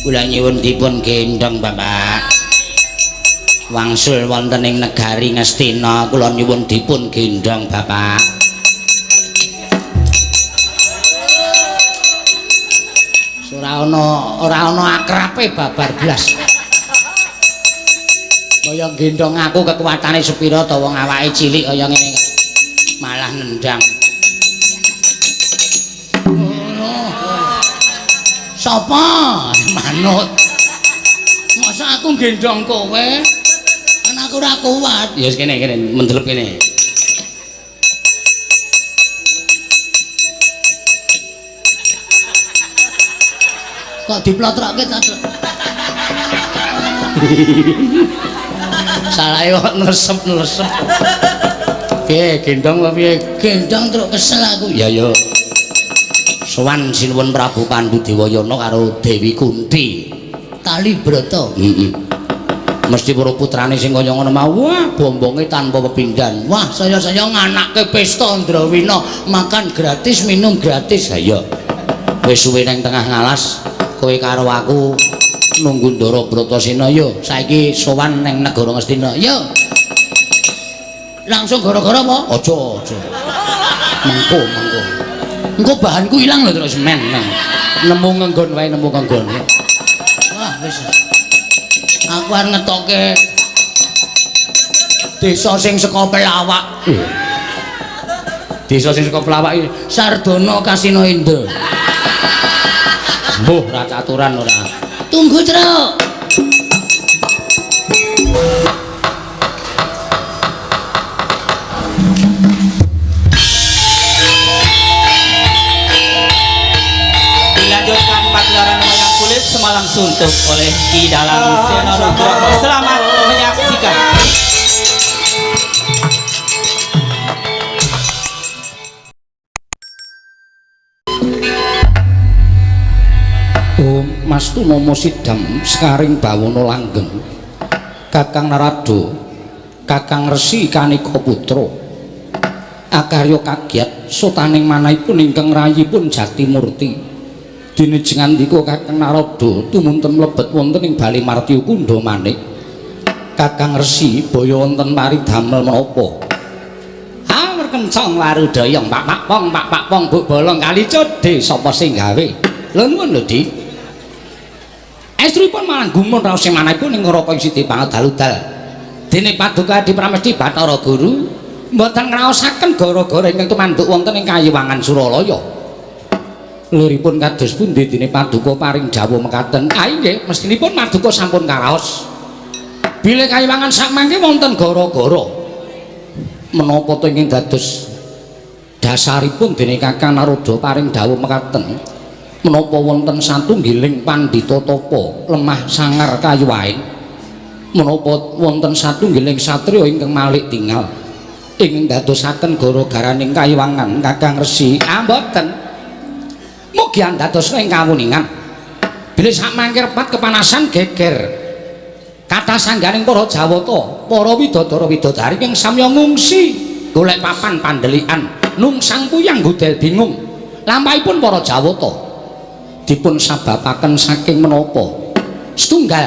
Kula nyuwun dipun gendhong, Bapak. Wangsul wonten ing negari Ngastina, kula nyuwun dipun gendhong, Bapak. Ora ana akrabe babar blas. Kaya gendhong aku kekuatane sepira to wong awake cilik kaya ngene. Malah nendang. Sapa? Manut. Masa aku gendhong kowe? Kan aku ora kuat. Ya wis kene kene mendelep kene. Kok diplotrokke ta? Salahe kok nresep-nresep. Piye gendhong apa piye? Gendhong truk kesel aku. Ya ya. Sowan Sinuwun Prabu Pandu Dewayana karo Dewi Kunti. Kali Brata. Heeh. Mesti para putrane sing kaya ngono mau, wah bombonge tanpa pepindhan. Wah, saya-saya nganake pesta Ndrawina, makan gratis, minum gratis. Ha iya. Wis suwe nang tengah ngalas, kowe karo aku nunggu Ndara Bratasena yo. Saiki sowan nang negara Ngastina. Yo. Langsung gara-gara apa? Aja, aja. Mengko, mengko. Engko bahanku ilang lho terus men. Nemu ngenggon wae, nemu ngenggon. Wah, wis. Aku arep ngetoke desa sing saka pelawak. Desa sing saka pelawak iki Sardono Kasino Indra. Mbuh, ora caturan ora. Tunggu, Truk. Dilanjutkan pagelaran wayang kulit semalam suntuk oleh Ki Dalang Seno Nugroho. Selamat menyaksikan. Om Mastu Nomo Sidam Sekaring Bawono Langgeng Kakang Narada Kakang Resi Kanika Putra akarya kagiat sotaning manahipun ingkang rayipun Jatimurti dene jengandika Kakang Narada tumunten mlebet wonten ing Bali Martya Kundha Manik. Kakang Resi baya wonten paridamel menapa? Awur kencang warudayang pak pak pong pak pak pong buk bolong kali codhe sapa sing gawe? Lho nuwun lho Di. Estripun malah gumun raos sing manahipun ing neraka siti pangadal-udal. Dene paduka Adi Pramesti Bathara Guru mboten ngraosaken gara-gara ingkang tumanduk wonten ing Kayiwangan Suralaya. Liripun kados pundi dene paduka paring dawuh mekaten? Ah inggih, mestinipun paduka sampun karaos. Bilih Kayiwangan sakmangke wonten gara-gara menapa to ingkang dados dasaripun dene Kakang Narada paring dawuh mekaten? Menapa wonten satunggiling pandhita tapa lemah sangar kayuwaen? Menapa wonten satunggiling satriya ingkang malik tingal ingkang dadosaken gara-garaning Kayiwangan Kakang Resi? Ah mboten. Mugi andadosna ing kawuningan. Bilih sakmangke repat kepanasan geger kathah sangganing para Jawata, para widodara widodari ingkang samya ngungsi golek papan pandelikan nungsang puyang godel bingung. Lampahipun para Jawata dipun sababaken saking menapa? Setunggal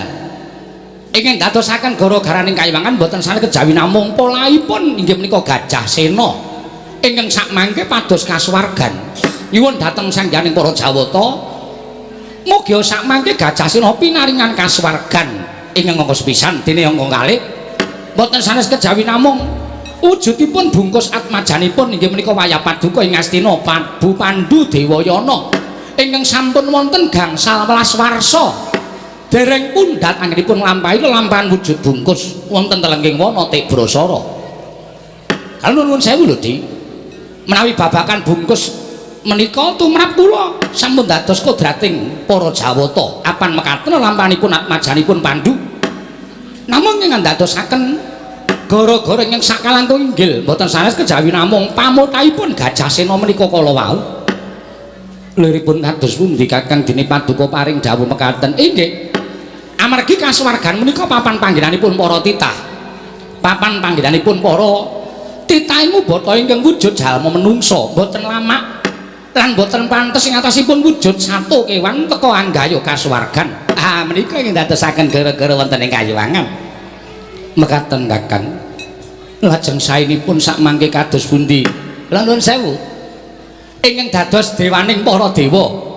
ingkang dadosaken gara-garaning Kayiwangan boten sanes kejawi namung polahipun inggih menika Gajah Sena ingkang sakmangke pados kasuwargan. Nyuwun dhateng sangganing para Jawata mugi sakmangke Gajah Sena pinaringan kasuwargan ingkang angka sepisan dene angka kalih boten sanes kejawi namung wujudipun bungkus atmajanipun inggih menika wayah paduka ing Ngastina Prabu Pandu Dewayana ingkang sampun wonten gangsal welas warsa dereng pundhat anggenipun nglampahi lelampahan wujud bungkus wonten telengging wana Tibrasara. Kalau nuwun sewu lho Di, menawi babakan bungkus menika tumrap kula sampun dados kodrating para Jawata apan mekaten lelampahanipun atmajanipun Pandu. Namung ingkang dadosaken gara-gara ingkang sakalangkung inggil mboten sanes kejawi namung pamotahipun Gajah Sena menika kala wau. Liripun kados pundi Kakang dene paduka paring dawuh mekaten? Inggih. Amargi kasuwargan menika papan panggenanipun para titah. Papan panggenanipun para titah ing bata ingkang wujud jalma menungsa mboten lamak. Lan boten pantes ing atasipun wujud satu kewan teka anggayo kasuwargan. Ah, menika ingkang dadosaken gara-gara wonten ing kayuwangan. Mekaten Kakang. Lajeng saenipun sak mangke kados pundi? Lah nuwun sewu. Ingkang dados dewaning para dewa.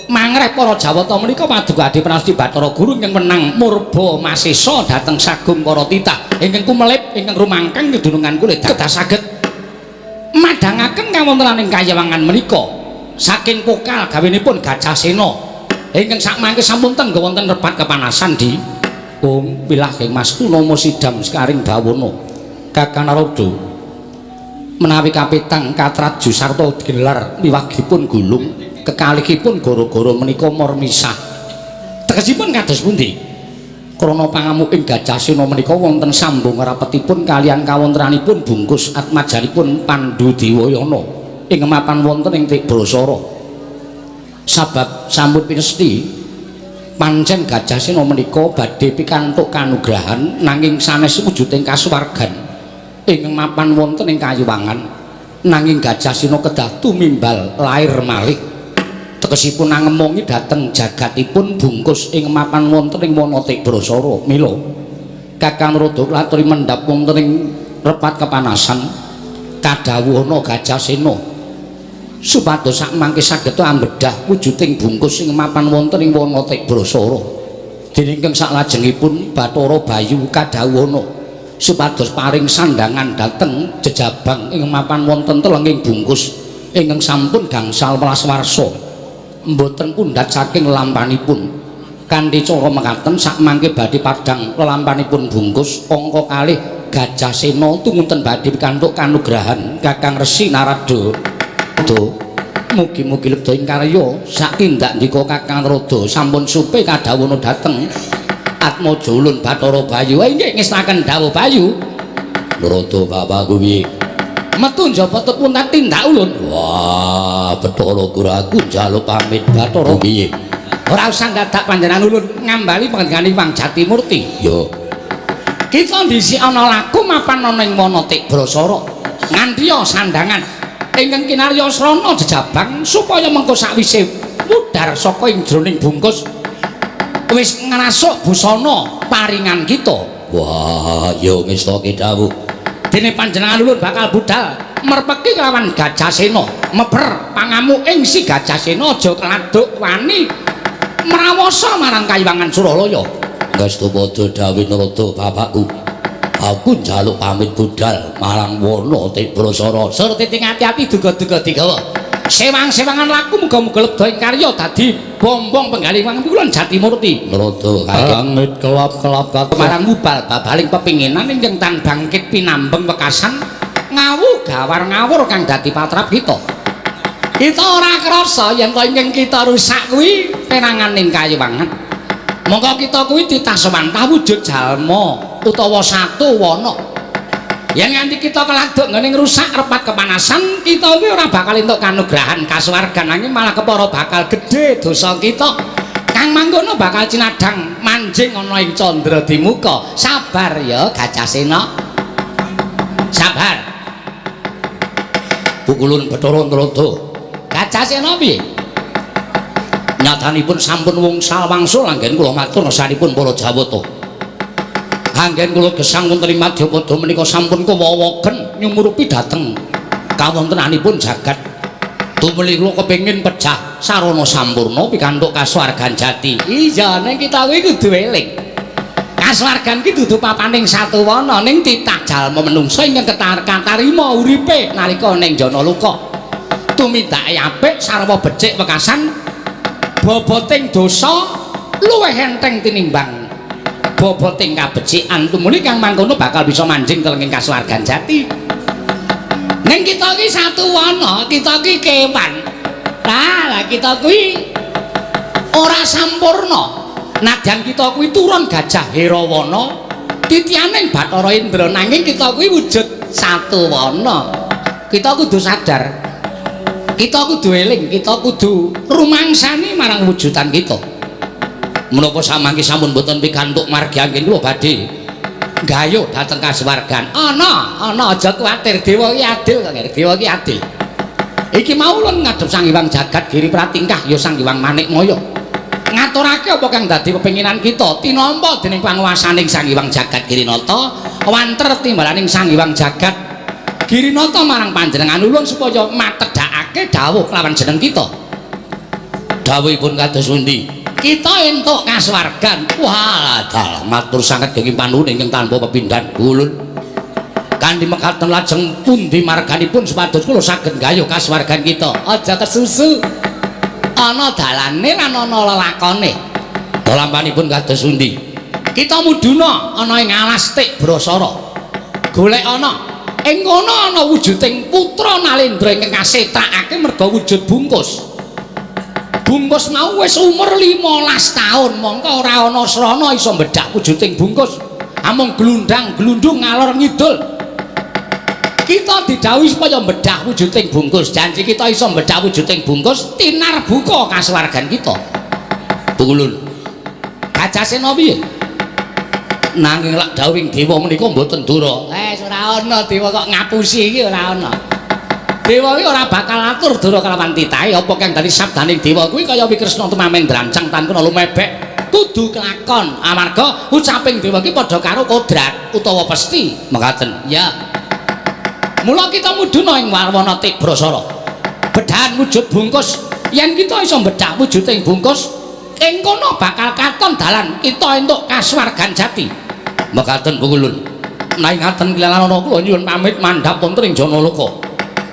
Mangreh para Jawata menika paduka Adi Prasti Bathara Guru ingkang wenang murba masesa dhateng sagung para titah ingkang kumelip ingkang rumangkang kedunungan kulit kedah saged madhangaken kawontenaning kayawangan menika saking pokal gawenipun Gajah Sena ingkang sakmangke sampun tengga wonten repat kepanasan di Om wilahing Mas Kunama sidam sekaring bawana. Kakang Narada, menawi kapitang katraju sarta gelar miwagipun gulung kekalihipun gara-gara menika mormisah. Tegesipun kados pundi? Krana pangamuking Gajah Sena menika wonten sambung rapetipun kaliyan kawontenanipun bungkus atmajanipun Pandhu Dewayana ing mapan wonten ing Tibrasara. Sabab sampun pinesti pancen Gajah Sena menika badhe pikantuk kanugrahan nanging sanes wujuding kasuwargan ing mapan wonten ing kayuwangan, nanging Gajah Sena kedah tumimbal lair malih, tegesipun angemongi dhateng jagatipun bungkus ing mapan wonten ing wana Tibrasara. Mila Kakang Narada laturi mendhap wonten ing repat kepanasan kadhawuhana Gajah Sena supados sakmangke saged ambedhah wujuding bungkus ing mapan wonten ing wana Tibrasara. Dene ingkang saklajengipun Bathara Bayu kadhawuhana supados paring sandhangan dhateng jejabang ing mapan wonten telenging bungkus ingkang sampun gangsal welas warsa mboten pundhat saking lampanipun. Kanthi cara mekaten sakmangke badhe padhang lelampanipun bungkus angka kalih Gajah Sena tumunten badhe pikantuk kanugrahan Kakang Resi Narada. Do mugi-mugi lebda ing karya satindak ndika Kakang Narada sampun supe kadhawuhana dhateng Atmaja ulun Bathara Bayu. Inggih ngestaken dawuh Bayu. Narada, bapakku piye? Metu njaba tut puntat tindak ulun. Wah, Bathara Guru, aku njaluk pamit Bathara. Piye? Ora usah dadak panjenengan ulun ngambali panjenengane Wang Jatimurti. Yo. Kita dhisik ana laku mapan ana ing wana Tibrasara. Ngantiya sandhangan ingkang kinarya srana jejabang supaya mengko sakwise mudhar saka ing jroning bungkus wis ngrasuk busana paringan kita. Wah, yo ngestake dawuh. Dene panjenengan ulun bakal budal merpeki kelawan Gajah Sena. Meber pangamu ing si Gajah Sena aja keladuk wani mrawasa marang kayuwangan Suralaya. Ngastu padha dawuh Narada bapakku. Aku njaluk pamit budal marang wana Tibrasara. Surti ati-ati duga-duga digawa. Sewang-sewangan laku muga-muga lebda ing karya dadi bombong penggalih wang kulon Jatimurti. Narada langit kelap-kelap marang mubal babaling pepinginan ingkang tan bangkit pinambeng wekasan ngawu gawar ngawur kang dadi patrap kita. Kita ora krasa yen to ingkang kita rusak kuwi peranganing kayuwangan. Monggo kita kuwi ditaswantah wujud jalma utawa satu wana. Yen nganti kita keladuk nggone ngrusak repat kepanasan, kita kuwi ora bakal entuk kanugrahan kasuwargan, nanging malah kepara bakal gedhe dosa kita. Kang mangkono bakal cinadhang manjing ana ing candra dimuka. Sabar ya Gajah Sena. Sabar. Pukulun Bathara Narada. Gajah Sena piye? Nyatanipun sampun wungsal wangsul anggen kula matur ngersanipun para Jawata. Anggen kula gesang wonten ing madyapada menika sampun kewawaken nyumurupi dhateng kawontenanipun jagat. Tumuli kula kepengin pejah sarana sampurna pikantuk kasuwargan jati. Iya, ning kita kuwi kudu eling. Kasuwargan ki dudu papaning satuwana ning titah jalma menungsa ingkang katarima uripe nalika ning jana luka. Tumindake apik sarwa becik wekasan boboting dosa luwih enteng tinimbang boboting kabecikan, tumuli kang mangkono bakal bisa manjing telenging kasuwargan jati. Ning kita iki satu wana, kita iki kewan. Lah kita kuwi ora sampurna. Nadyan kita kuwi turun Gajah Herawana, titianing Bathara Indra, nanging kita kuwi wujud satu wana. Kita kudu sadar. Kita kudu eling, kita kudu rumangsani marang wujudan kita. Menapa samangke sampun boten pikantuk margi anggen kula badhe gayuh dhateng kasuwargan. Ana, ana, aja kuwatir, dewa iki adil kok, Nger. Dewa iki adil. Iki mau ulun ngadhep Sang Hyang Jagat Giri Pratingkah ya Sang Hyang Manikmaya. Ngaturake apa kang dadi pepinginan kita tinampa dening panguwasaning Sang Hyang Jagat Girinata, wanter timbalaning Sang Hyang Jagat Girinata marang panjenengan ulun supaya matedhakake dawuh kelawan jeneng kita. Dawuhipun kados pundi? Kita entuk kasuwargan. Wah, dalah matur sanget kenging panuwun ingkang tanpa pepindhan ulun. Kanthi mekaten lajeng pundi marganipun supados kula saged gayuh kasuwargan kita. Aja kesusu. Ana dalane lan ana lelakone. Lampanipun kados pundi? Kita mudhuna ana ing alas Tik Brasara. Golek ana ing kono ana wujuding putra Nalendra ingkang kasetrakake merga wujud bungkus. Bungkus mau wis umur 15 taun, mongko ora ana srana iso mbedhak wujuding bungkus. Amung glundang-glundung ngalor ngidul. Kita didhawuhi supaya mbedhah wujuding bungkus. Janji kita iso mbedhah wujuding bungkus, tinar buka kasuwargan kita. Ulun. Gajah Sena piye? Nanging lak dawuhing dewa menika mboten dura. Ora ana dewa kok ngapusi iki ora ana. Dewa iki ora bakal atur dura kelawan titahe apa kang dadi sabdaning dewa kuwi kaya Wikresna tumameng drancang tan kena lumebek kudu kelakon amarga ucaping dewa iki padha karo kodrat utawa pesti mekaten. Ya. Mula kita mudhuna ing warwana Tibrasara. Bedhahan wujud bungkus, yen kita iso mbedhah wujuding bungkus, ing kono bakal katon dalan kita entuk kasuwargan jati. Mekaten ulun. Menawi ngaten kilanana kula nyuwun pamit mandhap wonten ing Janaloka.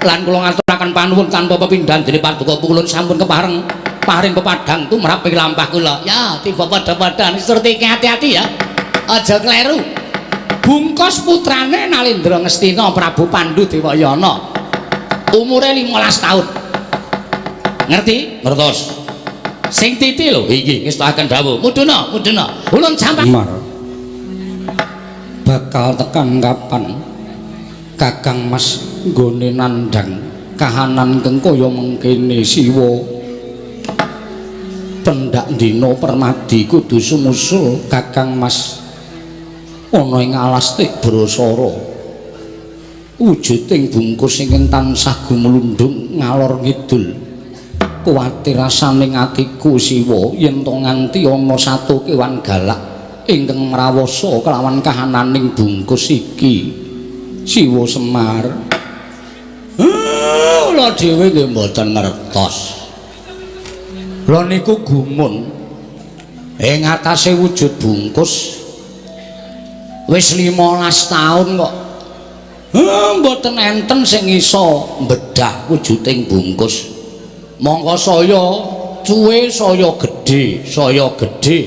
Lan kula ngaturaken panuwun tanpa pepindhan dene paduka ulun sampun kepareng paring pepadang tumrap ing lampah kula. Ya, tiba padha-padha surti hati-hati ya. Aja kleru. Bungkus putrane Nalendra Ngastina Prabu Pandu Dewayana. Umure 15 taun. Ngerti? Ngertos. Sing titi lho iki ngestakaken dawuh. Mudhuna, mudhuna. Ulun sampak. Semar bakal tekan kapan Kakang Mas nggone nandhang kahanan kang kaya mengkene Siwa. Pendak dina Permadi kudu sumusul Kakang Mas ana ing alas Tibrasara. Wujuding bungkus ingkang tansah gumlundung ngalor ngidul. Kuwatir rasaning atiku Siwa yen to nganti ana satu kewan galak ingkang mrawasa kelawan kahananing bungkus iki. Siwa Semar. Kula dhewe nggih mboten ngertos. Lha niku gumun ing atase wujud bungkus wis 15 taun kok. Mboten enten sing iso mbedhah wujuding bungkus. Mongko saya cuwe saya gedhe, saya gedhe.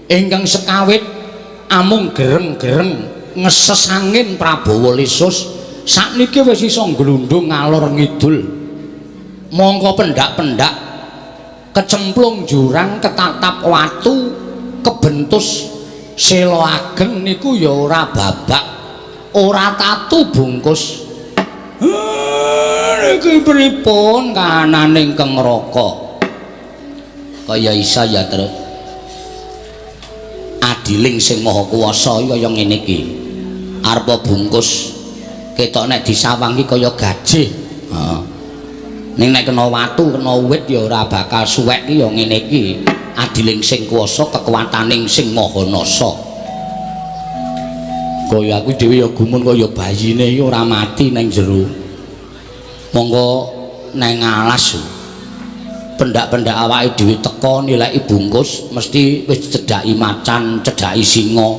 Ingkang sekawit amung gereng-gereng ngeses angin Prabawa Lesus sakniki wis iso nglundung ngalor ngidul. Mongko pendak-pendak kecemplung jurang ketatap watu kebentus sela ageng niku ya ora babak, ora tatu bungkus. Niki pripun kahanane ingkang neraka? Kaya isa ya, Truk. Adiling sing maha kuwasa kaya ngene iki. Arepa bungkus ketok nek disawang iki kaya gajih. Heeh. Ning nek kena watu, kena wit ya ora bakal suwek iki ya ngene iki. Adiling sing kuwasa, kekuwataning sing maha nasa. Kaya aku dhewe ya gumun kaya bayine iki ora mati nang jero. Monggo nang alas. Pendak-pendak awake dhewe teka nilai bungkus mesti wis cedhaki macan, cedhaki singa.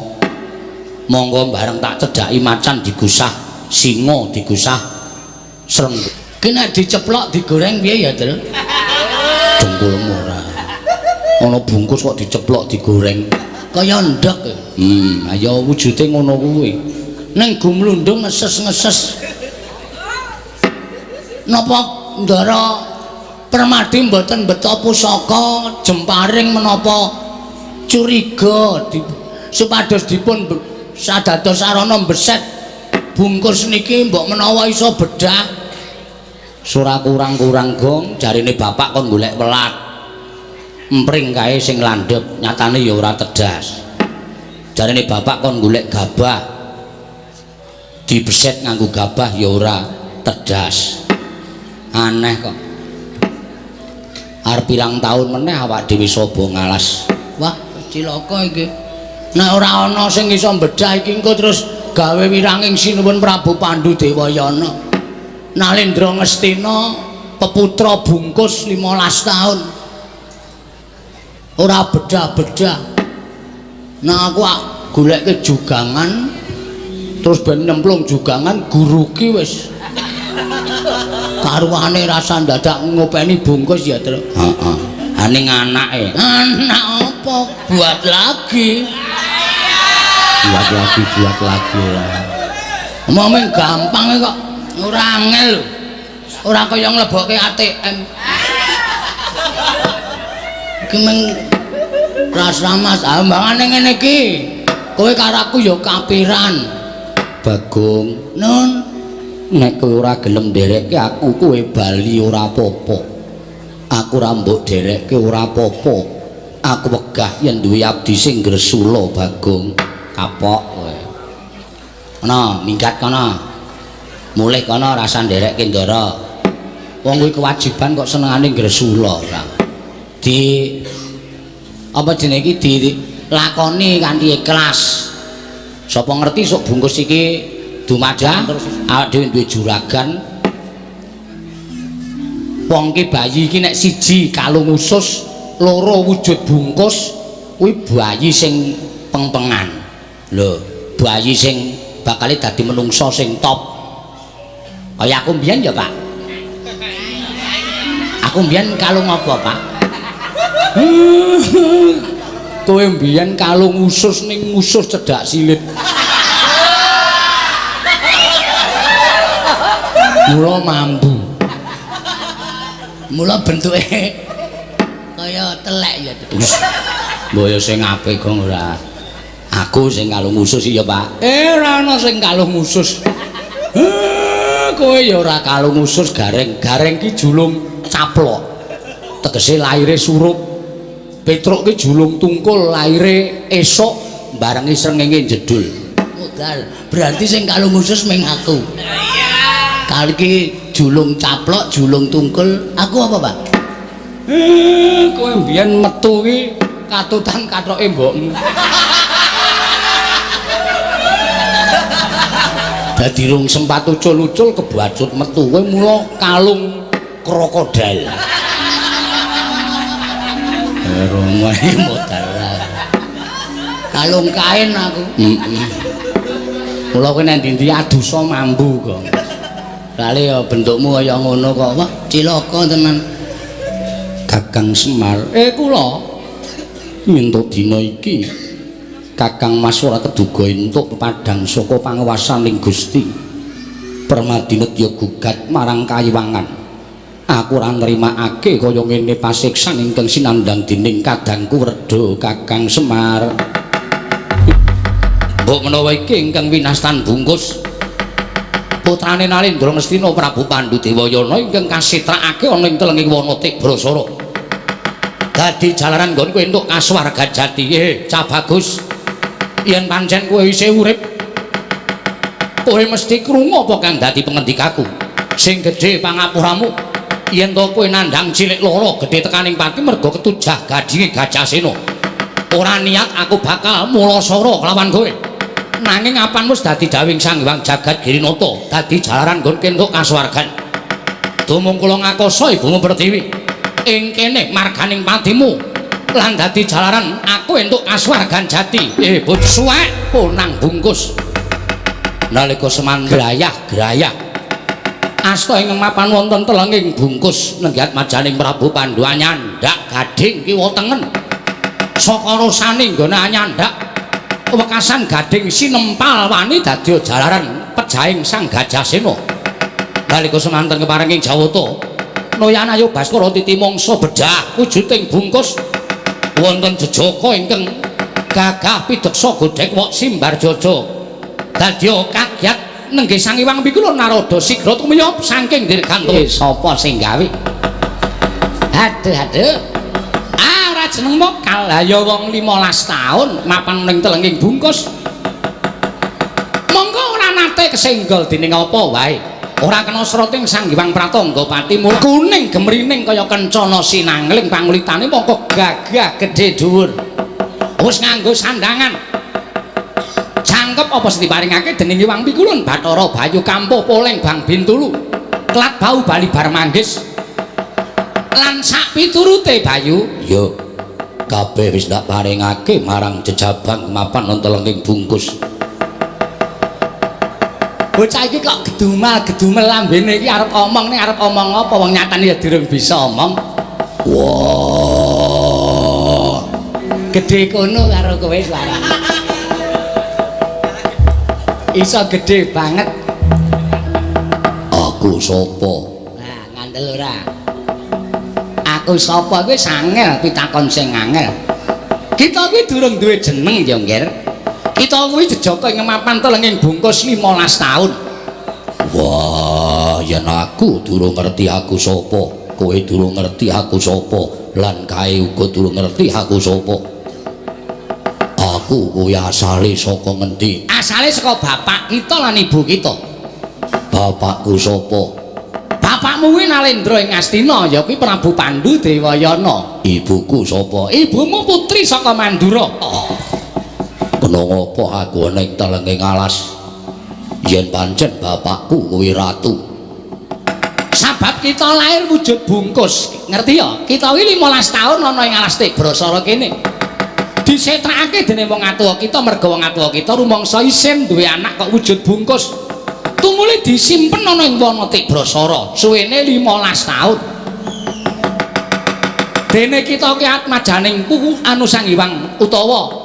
Monggo bareng tak cedhaki macan digusah singa, digusah sreng. Ki nek diceplok digoreng piye ya, Tru? Dengkulmu ora. Ana bungkus kok diceplok digoreng. Kaya ndek. Ayo wujude ngono kuwi. Ning gumlundung ngeses-ngeses. Napa Ndara Permadi mboten beto pusaka jemparing menapa curiga supados dipun sadados sarana beset bungkus niki mbok menawa iso bedah. Sura kurang-kurang gong jarine bapak kon golek welat. Empring kae sing landhep nyatane ya ora tedas. Jarine bapak kon golek gabah. Dibeset nganggo gabah ya ora tedas. Aneh kok. Arep pirang taun meneh awak dhewe saba ngalas. Wah, cilaka iki. Nek ora ana sing iso mbedah iki engko terus gawe wiranging Sinuwun Prabu Pandu Dewayana. Nalendra Ngastina peputra bungkus 15 taun. Ora bedah-bedah. Nah aku goleke jugangan terus ben nyemplung jugangan guru ki wis karuane rasa ndadak ngopeni bungkus ya, Truk. Heeh. Ha ning anake. Anak apa? Buat lagi. Buat lagi, buat lagi ora. Omong gampang kok. Ora angel lho. Ora kaya nglebokke ATM. Iki meng rasa Mas, ambangane ngene iki. Kowe karo aku ya kapiran. Bagong, Nun, nek kowe ora gelem nderekke aku kowe bali ora apa-apa. Aku ora mbok derekke ora apa-apa. Aku wegah yen duwe abdi sing gresula, Bagong. Kapok kowe. Ana, minggat kono. Mulih kono rasa nderekke Ndara. Wong kuwi kewajiban kok senengane gresula ora. Di apa jenenge iki dilakoni kanthi ikhlas. Sapa ngerti sok bungkus iki dumadah awak dhewe duwe juragan. Wong ki bayi iki nek siji kalung usus, loro wujud bungkus, kuwi bayi sing pengpengan. Lho, bayi sing bakale dadi menungsa sing top. Kaya aku mbiyen ya, Pak. Aku mbiyen kalung apa, Pak? Kowe mbiyen kalung usus ning usus cedhak silit. Mula mambu. Mula bentuke kaya telek ya. Mbok ya sing apik kok ora. Aku sing kalung usus ya, Pak. Ora ana sing kalung usus. Kowe ya ora kalung usus gareng. Gareng ki julung caplok. Tegese laire surup. Petruk ki julung tungkul laire esuk barengi srengenge jedul. Modal. Berarti sing kalung usus ming aku. Kali ki julung caplok, julung tungkul, aku apa, Pak? Kowe mbiyen metu ki katutan kathoke mbokmu. Dadi rung sempat ucul-ucul kebacut metu kowe mula kalung krokodil. Romae modal. Kalung kain aku. Heeh. Mula kowe nang ndi-ndi adusa mambu kok. Lale ya bentukmu kaya ngono kok. Wah, cilaka tenan. Kakang Semar, kula entuk dina iki Kakang Mas ora keduga entuk pepadang saka panguwasaning Gusti. Permadinet ya gugat marang kayiwangan. Aku ora nrimakake kaya ngene pasiksan ingkang sinandhang dening kadangku Werda Kakang Semar. Mbok menawa iki ingkang winastan bungkus putrane Nalendra Ngastina Prabu Pandu Dewayana ingkang kasitrakake ana ing telenging wana Tibrasara. Dadi jalaran nggon kowe entuk kasuwargan jati. Cah bagus. Yen pancen kowe isih urip, kowe mesti krungu apa kang dadi pengendikaku. Sing gedhe pangapuramu yen to kowe nandhang cilik lara gedhe tekaning pati merga ketujah gadinge Gajahsena. Ora niat aku bakal mulasara kelawan kowe. Nanging apan wis dadi dawing Sang Hyang Jagat Girinata, dadi jalaran nggon entuk kasuwargan. Tumung kula ngakoso ibumu Pertiwi ing kene marganing patimu lan dadi jalaran aku entuk kasuwargan jati. Bocah suwek punang bungkus. Nalika seman grayah-grayah asta ing mapan wonten telenging bungkus nenggiat majaning Prabu Pandu nyandak gading kiwa tengen. Saka rosane nggone nyandak wekasan gading sinempal wani dadi jalaran pejahing Sang Gajahsena. Nalika semanten keparenging Jawata, Noyana Ayu Baskara titi mangsa bedah wujuding bungkus wonten jejaka ingkang gagah pideksa godhek wok simbar jaja. Dadi kagyat nenggih Sang Hyang Wikula Narada sigra tumiyop saking dirgantara. Sapa sing gawe? Aduh aduh. Ah, ora jeneng mokal. Lah ya wong 15 taun mapan ning telenging bungkus. Monggo ora nate kesenggol dening apa wae. Ora kena sroting Sang Hyang Pratangga Pati mula kuning gemrining kaya kencana sinangling pangulitane mongko gagah gedhe dhuwur. Wis nganggo sandangan. Cangkep apa sing diparingake dening Hyang Pikulun Bathara Bayu Kampuh Poleng Bang Bintulu. Klat bau bali bar manggis. Lan sak piturute Bayu, Yo. Kabeh wis ndak paringake marang jejabang mapan wonten lengking bungkus. Bocah iki kok gedumal-gedumel lambene iki arep omong ning arep omong apa wong nyatane ya durung bisa omong. Wah. Gedhe kono karo kowe suara. Iso gedhe banget. Aku sapa? Nah, ngandel ora. Aku sapa kuwi sangel pitakon sing angel. Kita kuwi durung duwe jeneng ya, Ngger. Kita kuwi jejaka ing mapan telenging bungkus 15 taun. Wah, yen aku durung ngerti aku sapa, kowe durung ngerti aku sapa, lan kae uga durung ngerti aku sapa. Aku kuwi asale saka ngendi? Asale saka bapak kita lan ibu kita. Bapakku sapa? Bapakmu kuwi Nalendra ing Astina, ya kuwi Prabu Pandu Dewayana. Ibuku sapa? Ibumu putri saka Mandura. Oh. Kena ngapa aku ning telenging alas? Yen pancen bapakku kuwi ratu. Sabab kita lahir wujud bungkus, ngerti ya? Kita kuwi 15 taun ana ing alas Tibrasara kene. Disetrakake dening wong atuwa kita merga wong atuwa kita rumangsa isin duwe anak kok wujud bungkus. Tumuli disimpen ana ing wana Tibrasara suwene 15 taun. Dene kita ki atmajaning puku anu Sang Hyang utawa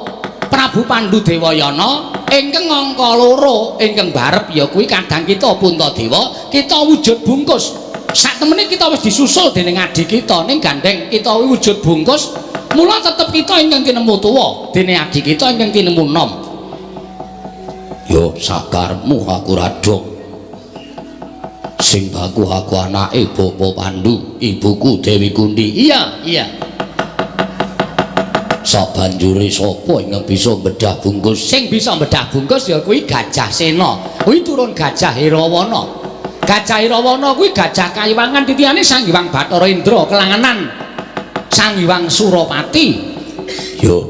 Prabu Pandu Dewayana ingkang angka loro ingkang barep ya kuwi kadang kita Puntadewa kita wujud bungkus. Saktemene kita wis disusul dening adi kita ning gandeng kita wujud bungkus, mula tetep kita ingkang tinemu tuwa dene adi kita ingkang tinemu nom. Yo sakarmu aku radok. Sing baku aku anake Bapak Pandu, ibuku Dewi Kunti. Iya, iya. Sabanjure sapa ingkang bisa bedah bungkus? Sing bisa bedah bungkus ya kuwi Gajah Sena. Kuwi turun Gajah Hirawana. Gajah Hirawana kuwi gajah kayiwangan titihane Sang Hyang Bathara Indra kelangenan Sang Hyang Surapati. Yo.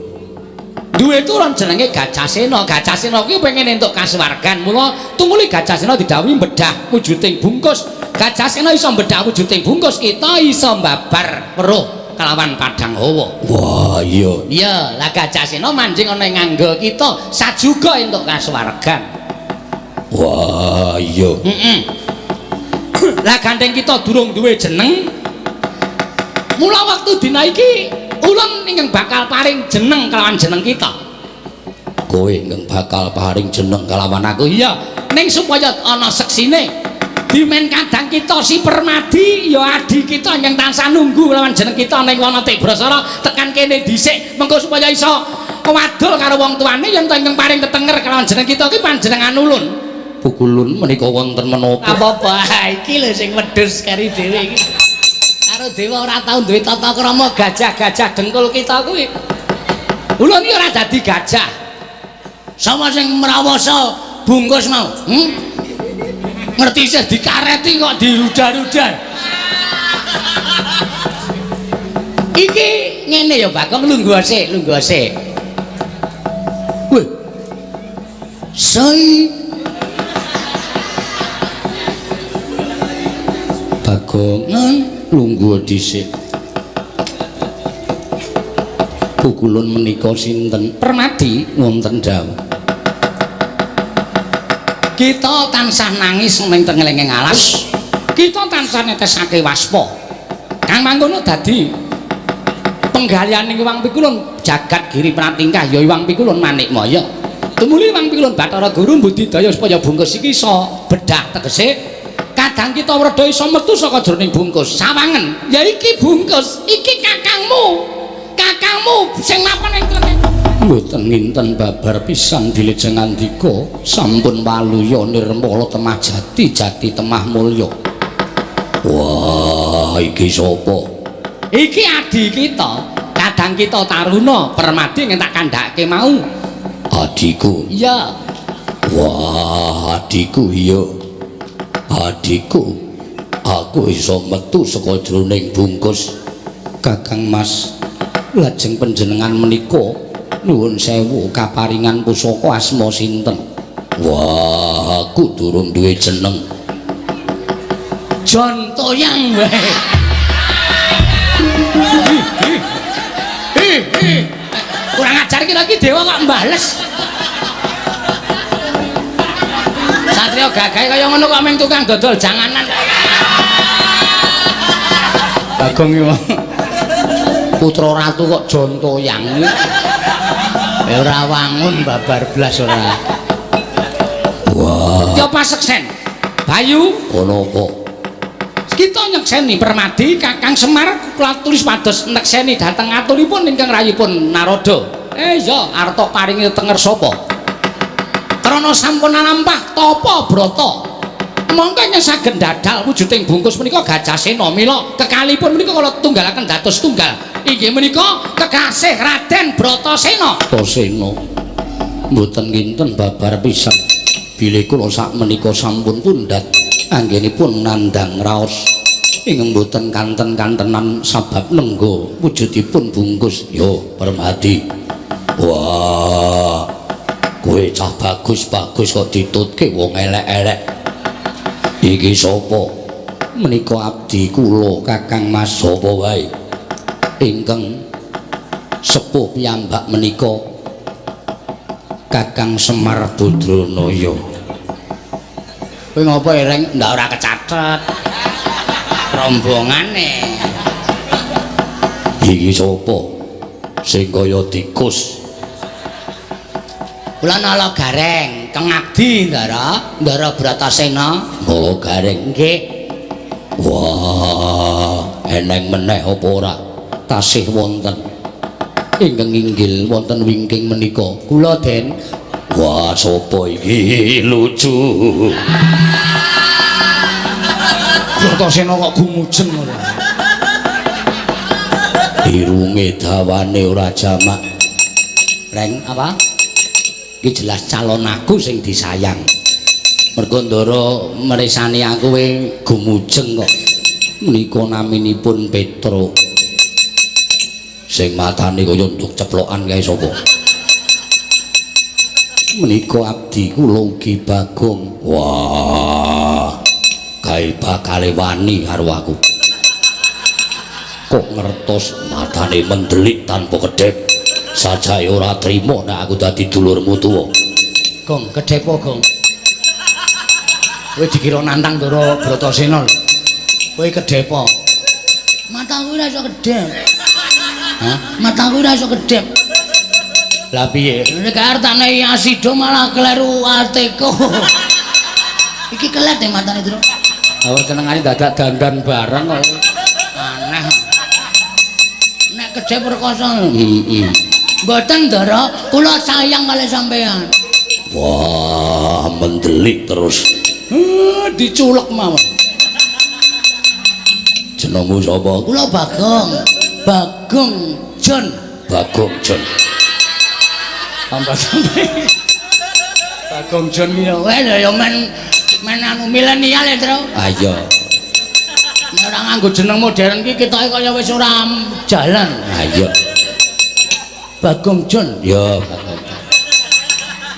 Duwe turun jenenge Gajah Sena. Gajah Sena kuwi pengen entuk kasuwargan. Mula tumuli Gajah Sena didhawuhi bedah wujuding bungkus. Gajah Sena iso bedah wujuding bungkus, kita iso mbabar weruh kelawan padang hawa. Wah, iya. Iya, lah Gajah Sena manjing ana ing nganggo kita sajuga entuk kasuwargan. Wah, iya. Heeh. Lah gandeng kita durung duwe jeneng. Mula waktu dina iki ulun ingkang bakal paring jeneng kelawan jeneng kita. Kowe ingkang bakal paring jeneng kelawan aku? Iya, ning supaya ana seksine. Dimen kadang kita si Permadi ya adi kita ingkang tansah nunggu lawan jeneng kita ning wana Tibrasara tekan kene dhisik mengko supaya iso wadul karo wong tuane yen to ingkang paring tetenger kelawan jeneng kita iki panjenengan ulun. Pukulun menika wonten menapa? Apa-apa iki lho sing wedhus kari dhewe iki. Karo dewa ora tau duwe tata krama gajah-gajah dengkul kita kuwi. Ulun iki ora dadi gajah. Sapa sing mrawasa bungkus mau? Ngerti isih dikareti kok dirudar-rudar. Iki ngene ya Bagong, lungguh sik, lungguh sik. Wih. Sei Bagong lungguh dhisik. Pukulun menika sinten? Permadi wonten dawuh. Kita tansah nangis ning tengelenge alas. Kita tansah netesake waspa. Kang mangkono dadi penggalihaning Hyang Pikulun jagat giri pratingkah ya Hyang Pikulun Manikmaya. Tumuli Hyang Pikulun Bathara Guru mbudidaya supaya bungkus iki iso bedah tegese kadang kita werda iso metu saka jroning bungkus. Sawangen, ya iki bungkus, iki kakangmu. Kakangmu sing mapan ing tengene. Mboten nginten babar pisan dilejeng ngandika sampun waluya nirmala temah jati jati temah mulya. Wah, iki sapa? Iki adi kita, kadang kita Taruna Permadi ngentak kandhake mau. Adiku. Iya. Wah, adiku iya. Adikku, aku iso metu saka jroning bungkus. Kakang Mas, lajeng panjenengan menika nuwun sewu kaparingan pusaka asma sinten? Wah, aku durung duwe jeneng. Jon Toyang wae. Kurang ajar ki lagi dewa kok mbales. Satrio gagahe kaya ngono kok mung tukang dodol janganan. Bagong iki. Putra ratu kok Jon Toyang. Ya ora wangun babar blas ora. Wah. Ya paseksen. Bayu, Ana apa? Kita nyekseni Permadi Kakang Semar kula tulis pados nekseni dhateng aturipun ingkang rayipun Narada. Ya arta paringi tenger sapa? Krana sampun alampah tapa brata. Mongko nyesagen dadal wujuding bungkus menika Gajah Sena mila kekalipun menika kula tunggalaken dados tunggal. Inggih menika kekasih Raden Bratasena. Bratasena. Mboten kinten babar pisan. Bilih kula sak menika sampun pundhat anggenipun nandhang raos ingkang mboten kanten-kantenan sabab nengga wujudipun bungkus. Yo Permadi. Wah, kowe cah bagus-bagus kok ditutke wong elek-elek. Iki sapa? Menika abdi kula Kakang Mas. Sapa wae? Ingkang sepuh piyambak menika Kakang Semar Badranaya. Kowe ngopo ereng? Ndak ora kecathet. Rombongane. Iki sapa? Sing kaya tikus. Kula Nala Gareng, keng abdi Ndara, Ndara Bratasena. Nala Gareng. Nggih. Wah, eneng meneh apa ora? Tasih wonten ingkang inggil wonten wingking menika. Kula Den. Wah, sapa iki? Lucu. Bratasena kok gumujeng ora. Irunge dawane ora jamak. Reng apa? Iki jelas calon aku sing disayang. Mergo Ndara mresani aku we gumujeng kok. Menika naminipun Petro. Sing matane kaya nduk ceplokan kae sapa? Menika abdi kula ugi Bagong. Wah, kae bakale wani karo aku. Kok ngertos matane mendelik tanpa kedhep. Sajae ora trima nek aku dadi dulurmu tuwa. Gong, kedhepo Gong. Kowe dikira nantang Ndara Bratasena lho. Kowe kedhepo. Mataku ora iso kedhep. Hah? Mataku ora iso kedhep. Lah piye? Nek arep tak nehi asido malah kleru arteko. Iki kelet e matane, Tru. Awak senengane dadak dandan bareng kok. Aneh. Nek kedhep rekoso. Heeh. Mboten, Ndara, kula sayang kalih sampean. Wah, mendelik terus. Diculek mawon. Jenengmu sapa? Kula Bagong. Bagong John. Bagong John. Tambah sampe. Bagong John ki ya weh ya men men anu milenial ya, Tru. Ayo. Nek ora nganggo jeneng modern ki ketoke kaya wis ora jalan. Ayo. Bagong John. Ya, Bagong John.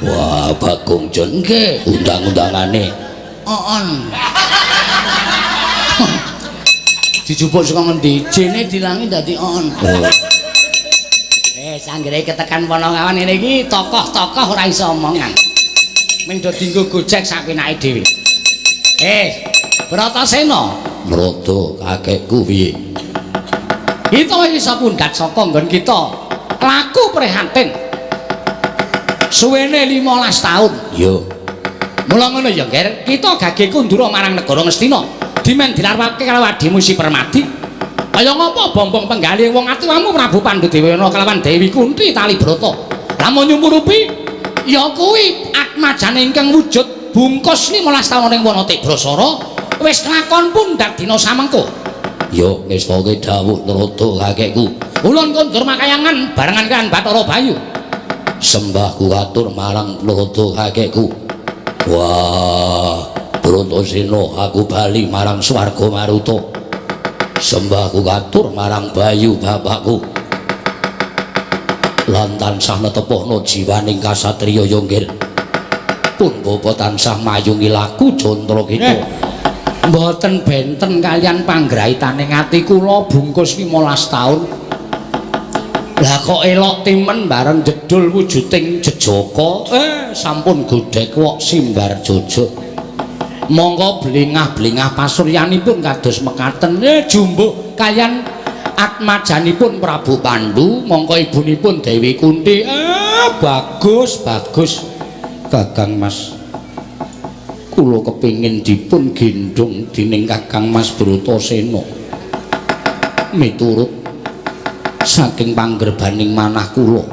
Wah, Bagong John. Nggih. Undang-undangane. On. Dijupuk saka ngendi? Jene dilangi dadi on. Oh. Sanggere ketekan Panangawan ngene iki tokoh-tokoh ora iso omongan. Ming do dienggo gojek sapenake dhewe. Bratasena, Mrada kakekku piye? Kita wis iso pundhat saka nggon kita. Laku prihatin. Suwene 15 taun. Yo. Mula ngono ya, Ger. Kita gage kundura marang negara Ngastina. Dimen dilarwake karo adimu Si Permadi. Kaya ngapa bombong penggalih wong atuwamu Prabu Pandudewayana kelawan Dewi Kunti Talibrata. Lamun nyumurupi ya kuwi atmajane ingkang wujud bungkus 15 taun ing wana Tibrasara wis kelakon pundhat dina samengko. Yo ngestake dawuh Narada kakekku. Ulun kondur makayangan barengan kan Bathara Bayu. Sembahku katur marang Narada kakekku. Wah, Bratasena, aku bali marang swarga Maruta. Sembahku katur marang Bayu bapakku. Lan tansah netepohna jiwaning kasatriya Yonggir. Pun bapa tansah mayungi laku jantra kita. Mboten benten kalian panggraitaning ati kula bungkus 15 taun. Lah kok elok timen bareng jedul wujuding jejaka, sampun godhek wok simbar jojo. Monggo blingah-blingah pasuryanipun kados mekaten jumbuh kalian atmajanipun Prabu Pandu, mongko ibunipun Dewi Kunti. Bagus bagus Kakang Mas, kula kepingin dipun gendhong dening Kakang Mas Bratasena miturut saking panggerbaning manah kula.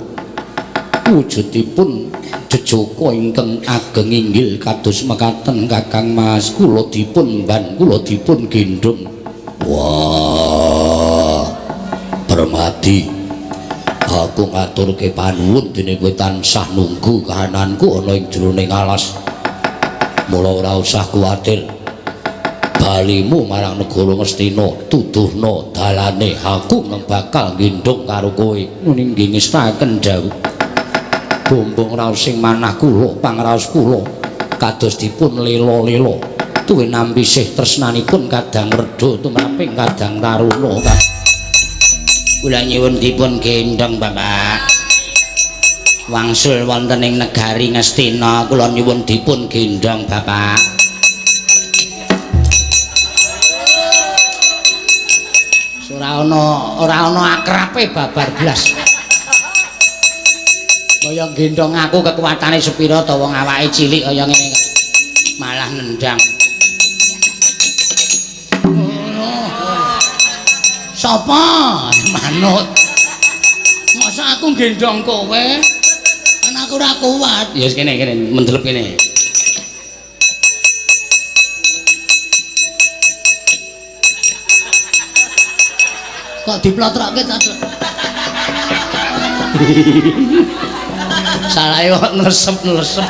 Wujudipun jejaka ingkang ageng inggil kados mekaten Kakang Mas, kula dipun ban, kula dipun gendhong. Wah, Permadi, aku ngaturke panuwun dene kowe tansah nunggu kahananku ana ing jroning alas. Mula ora usah kuwatir. Balimu marang negara Ngastina, tuduhna dalane, aku bakal gendhong karo kowe. Nuni nggih ngestaken dawuh. Bombong raos sing manah kula, pangraos kula kados dipun lela-lela. Tuwin nampi sih tresnanipun kadang redha tumraping kadang taruna. Kula nyuwun dipun gendhong Bapak. Wangsul wonten ing negari Ngastina, kula nyuwun dipun gendhong Bapak. Ora ana akrabe babar blas. Kaya gendhong aku kekuatane sepira ta wong awake cilik kaya ngene malah nendang. Sapa? Manut. Masa aku gendhong kowe? Kan aku ora kuat. Ya wis kene kene mendelep kene. Kok diplotrokke ta? Salahe kok nresep-nresep.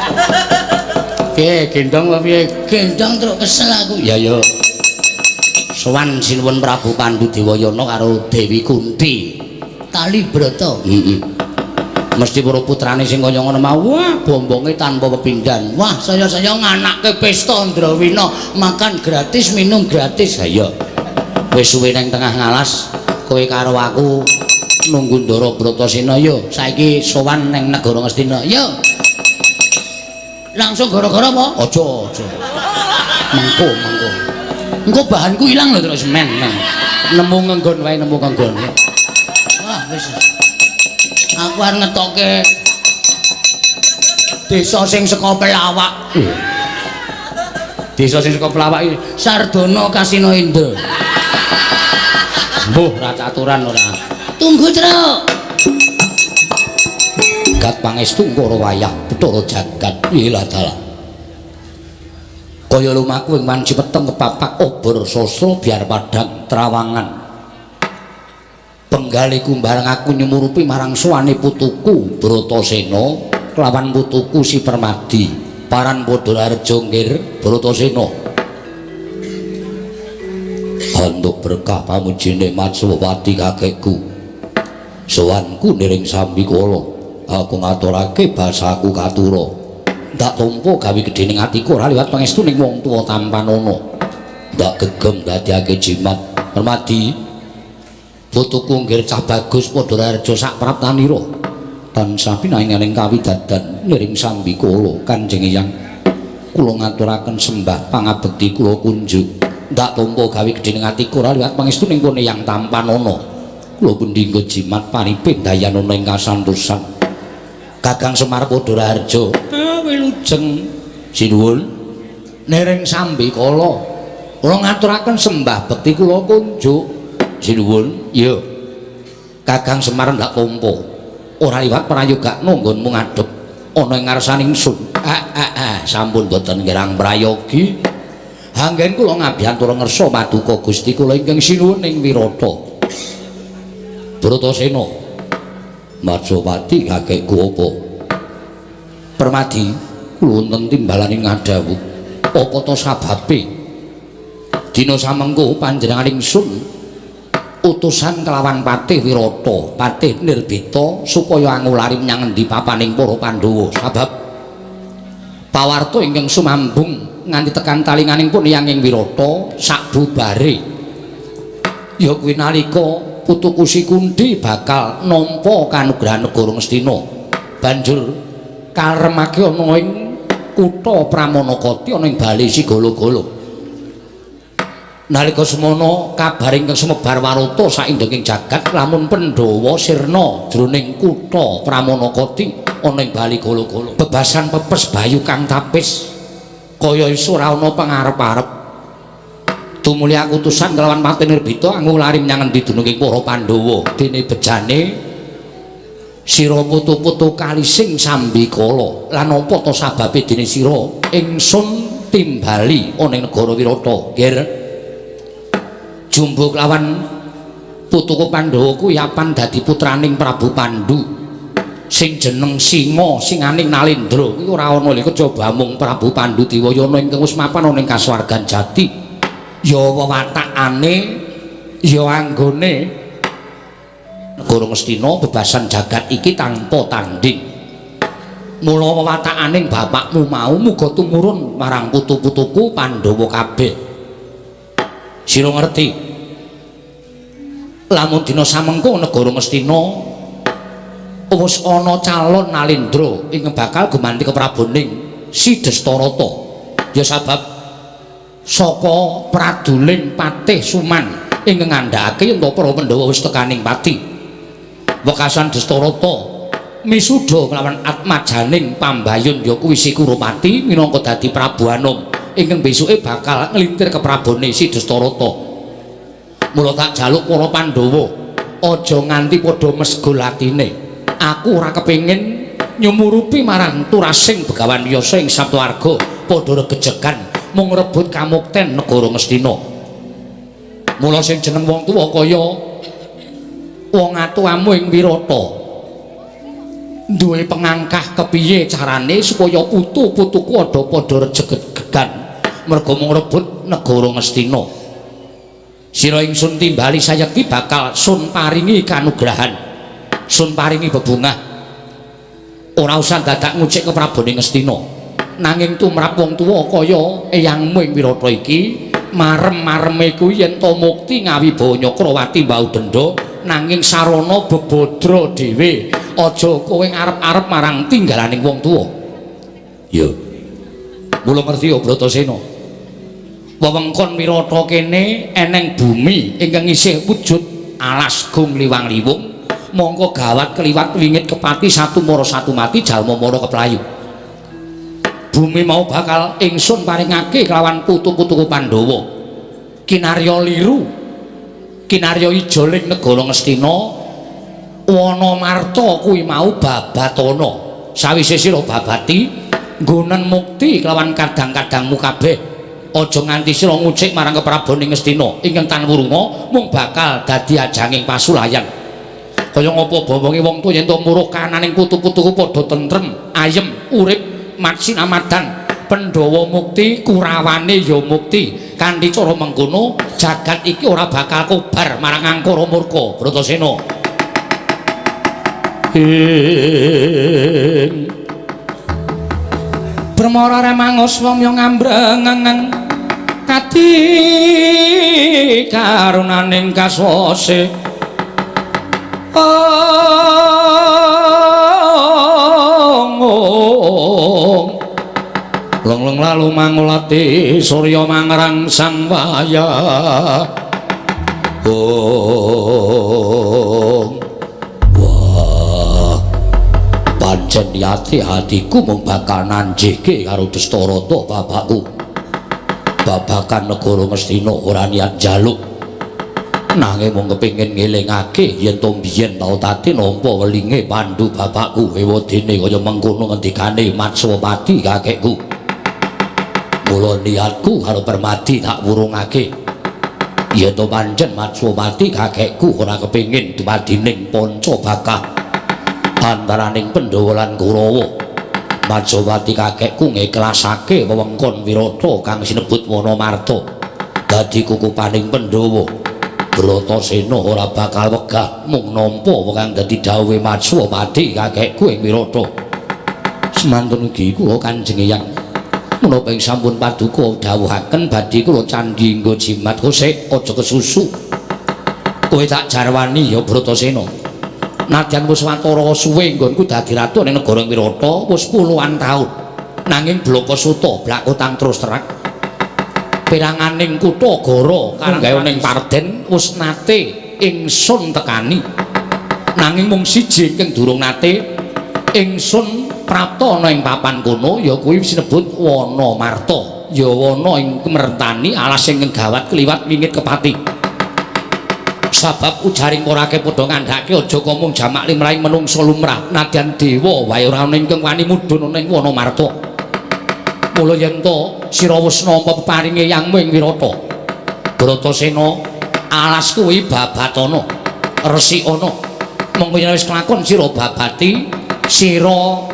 Piye gendhong apa piye? Gendhong truk kesel aku. Ya ya. Sowan sinuwun Prabu Pandu Dewayana karo Dewi Kunti. Tali brata. Heeh. Mesti para putrane sing kaya ngono mau, wah bombonge tanpa pepindhan. Wah, saya-saya nganake pesta Ndrawina, makan gratis, minum gratis. Ha iya. Wis suwe nang tengah ngalas, kowe karo aku nunggu Ndara Bratasena yo. Saiki sowan nang negara Ngastina. Yo. Langsung gara-gara apa? Aja, aja. Mengko, mengko. Engko bahanku ilang lho terus men. Nemu ngenggon wae, nemu ngenggon. Wah, wis. Aku arep ngetoke desa sing saka pelawak. Desa sing saka pelawak iki Sardono Kasino Indra. Mbuh, ora caturan ora. Tunggu, Truk. Gat pangestu ngoro wayah Bathara jagat. Ilah dalah. Kaya lumaku ing wanci peteng kepapak obor sastra biar padhang trawangan. Benggaliku bareng aku nyumurupi marang suwane putuku Bratasena kelawan putuku Si Permadi. Paran padha rareja nggir Bratasena. Antuk berkah pamujine Matswapati kakekku. Sowanku niring sambikala, aku ngaturake basaku katura. Ndak tampa gawe gedhening atiku ora liwat pangestuning wong tuwa tampanana. Ndak gegem dadiake jimat Permadi. Putuku nggir cah bagus padha rareja sak praptanira. Tansah pinanganing kawidadan niring sambikala Kanjeng Eyang. Kula ngaturaken sembah pangabekti kula kunjuk. Ndak tampa gawe gedhening atiku ora liwat pangestuning pun Eyang tampanana. Kula pundi nggo jimat paripe dayanana ing kasantosan. Kakang Semar padha raharja. Wilujeng sinuwun niring sambikala. Kula ngaturaken sembah bekti kula kunjuk. Sinuwun, iya. Kakang Semar ndak tampa. Ora liwat prayogakno nggonmu ngadhep ana ing ngarsaning ingsun. Sampun boten ngerang prayogi. Anggen kula ngabiyantara ngersa paduka Gusti kula ingkang sinuwun ing Wirata. Bratasena. Matswapati kakekku apa? Permadi, kula wonten timbalaning ngadhawuh. Apa to sababe? Dina samengko panjenengan ingsun utusan kelawan Patih Wirata, Patih Nirbita supaya angulari menyang endi papaning para Pandhawa. Sabab pawarta ingkang sumambung nganti tekan talinganing pun eyanging Wirata sakbubare ya kuwi nalika putuku Sikundi bakal nampa kanugrahan negara Ngastina. Banjur kaleremake ana ing kutha Pramanakati ana ing bali Sigala-gala. Nalika semono kabar ingkang sumebar warata saindenging jagat lamun Pandhawa sirna jroning kutha Pramanakati ana ing bali Gala-gala. Bebasan pepes bayu kang tapis kaya iso ora ana pangarep-arep. Tumuli aku utusan kelawan Patih Nirbita angulari menyang endi dununging para Pandhawa. Dene bejane sira putu-putu kalising sambikala lan apa ta sababe dene sira ingsun timbali ana ing negara Wirata. Ger jumbo kelawan putuku Pandhawa kuwi apan dadi putraning Prabu Pandu sing jeneng Singa singaning Nalendra kuwi ora ana lho kejaba mung Prabu Pandu Diwayana ingkang wis mapan ana ing kasuwargan jati. Ya wewatakane ya anggone negara Ngastina bebasan jagat iki tanpa tanding. Mula wewatakaning bapakmu mau muga tumurun marang putu-putuku Pandhawa kabeh. Sira ngerti lamun dina samengko negara Ngastina wis ana calon Nalendra ingkang bakal gumanti kepraboning Si Destarata. Ya sabab saka praduling Patih Suman ingkang ngandhakake yen para Pandhawa wis tekaning pati. Wekasan Destarata misuda kelawan atmajaning pambayun ya kuwi Si Kurupati minangka dadi Prabu Anom ingkang besuke bakal nglintir keprabone Si Destarata. Mula tak jaluk para Pandhawa aja nganti padha mesgul atine. Aku ora kepengin nyumurupi marang turasing Begawan Yasa ing Saptawarga padha regejegan mung rebut kamukten negara Ngastina. Mula sing jeneng wong tuwa kaya wong atuamu ing Wirata duwe pengangkah kepiye carane supaya putu-putuku ada padha regejegan merga mung rebut negara Ngastina. Sira ingsun timbali sayekti bakal sun paringi kanugrahan, sun paringi bebungah. Ora usah dadak ngucik keprabone Ngastina. Nanging tumrap wong tuwa kaya eyangmu ing Wirata iki marem-mareme kuwi yen to mukti ngawibawa Nyakrawati mbau denda nanging sarana bebadra dhewe. Aja kowe ngarep-arep marang tinggalaning wong tuwa. Ya. Mula ngerti ya Bratasena. Wewengkon Wirata kene eneng bumi ingkang isih wujud alas gung liwang-liwung mongko gawat keliwat wingit kepati satu mara satu mati jalma mara keplayu. Bumi mau bakal ingsun paringake kelawan putu-putuku Pandhawa. Kinarya liru, kinarya ijoling negara Ngastina, wana marta kuwi mau babatana. Sawise sira babati nggonen mukti kelawan kadang-kadangmu kabeh. Aja nganti sira ngucik marang keprabone Ngastina ingkang tan wurunga mung bakal dadi ajanging pasulayan. Kaya ngapa bombonge wong tuwa yen to muruh kananing putu-putuku padha tentrem, ayem, urip maksinamadan. Pandhawa mukti, Kurawane ya mukti. Kanthi cara mengkono jagat iki ora bakal kobar marang angkara murka. Bratasena. Ing Brahmara remangus wong yo ngambrengeng kadi karunaning kaswase. Ong long-long lalu mangulati surya mangrangsang wayah. Ong wah pancen niate hatiku mung bakal nanjihke karo Destarata bapakku. Babakan negara Ngastina ora niat njaluk, nanging mung kepengin ngelingake yen to biyen tau tati nampa welinge Pandu bapakku ewadene kaya mengkono ngendikane Matswapati kakekku. Mula niatku karo Permadi tak wurungake yen to pancen Matswapati kakekku ora kepengin dumadining panca bakah antaraning Pandhawa lan Kurawa. Matswapati kakekku ngiklasake wewengkon Wirata kang sinebut Wanamarta dadi kukupaning Pandhawa. Bratasena ora bakal wegah mung nampa kang dadi dawuhe Matswapati kakekku ing Wirata. Semantun ugi kula Kanjeng Eyang menapa ing sampun paduka dawuhaken badhe kula candhi nggo jimat kosek aja kesusu. Kowe tak jarwani ya Bratasena. Nadyan wis watara suwe nggonku dadi ratu ning negara Wirata wis puluhan taun. Nanging blaka suta blakutang terus terang. Peranganing kutha Goro kang gawe ning Parden wis nate ingsun tekani. Nanging mung siji ingkang durung nate ingsun prapta ana ing papan kono ya kuwi sinebut Wanamarta. Ya wana ing mertani alas ingkang gawat kliwat wingit kepati. Sabab ujaring porake padha ngandhake aja mung jamak limrahing menungsa lumrah nadyan dewa wae ora ana ingkang wani mudhun ana ing Wanamarta. Mula yen to sira wis nampa peparinge yangmu ing Wirata Bratasena alas kuwi babatana resikana. Mongko yen wis kelakon sira babati sira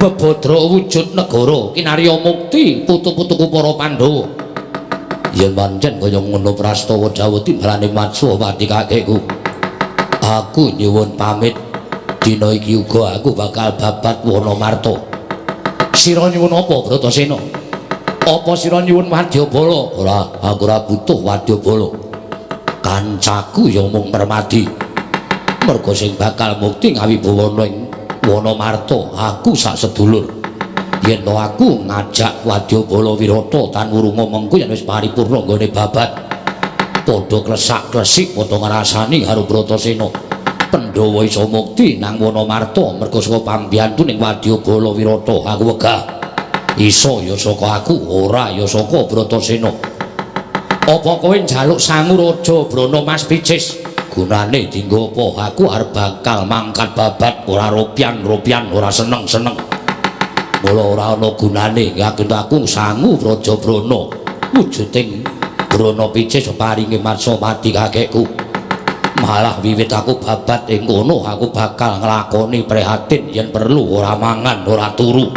bebadra wujud negara kinarya mukti putu-putuku para Pandhawa. Yen pancen kaya ngono prastawa dawuh timbalane Matswapati kakekku, aku nyuwun pamit dina iki uga aku bakal babat Wanamarta. Sira nyuwun apa Bratasena? Apa sira nyuwun wadyabala? Ora, aku ora butuh wadyabala. Kancaku ya mung permadi. Merga sing bakal mukti ngawibawana ing Wanamarta aku sak sedulur. Yen to aku ngajak wadyabala Wirata tan wurunga mengko yen wis paripurna nggone babat padha klesak-klesik padha ngrasani karo Bratasena. Pandhawa iso mukti nang Wanamarta merga saka pambiyantu ning wadyabala Wirata. Aku wegah. Iso ya saka aku, ora ya saka Bratasena. Apa kowe njaluk sangu raja Brana Mas Picis? Gunane dinggo apa? Aku arep bakal mangkat babat ora ropian-ropian ora seneng-seneng. Mula ora ana gunane yakin aku sangu Raja Brana wujuding Brana Picis paringe Matswapati kakekku. Malah wiwit aku babat ing kono aku bakal nglakoni prihatin yen perlu ora mangan ora turu.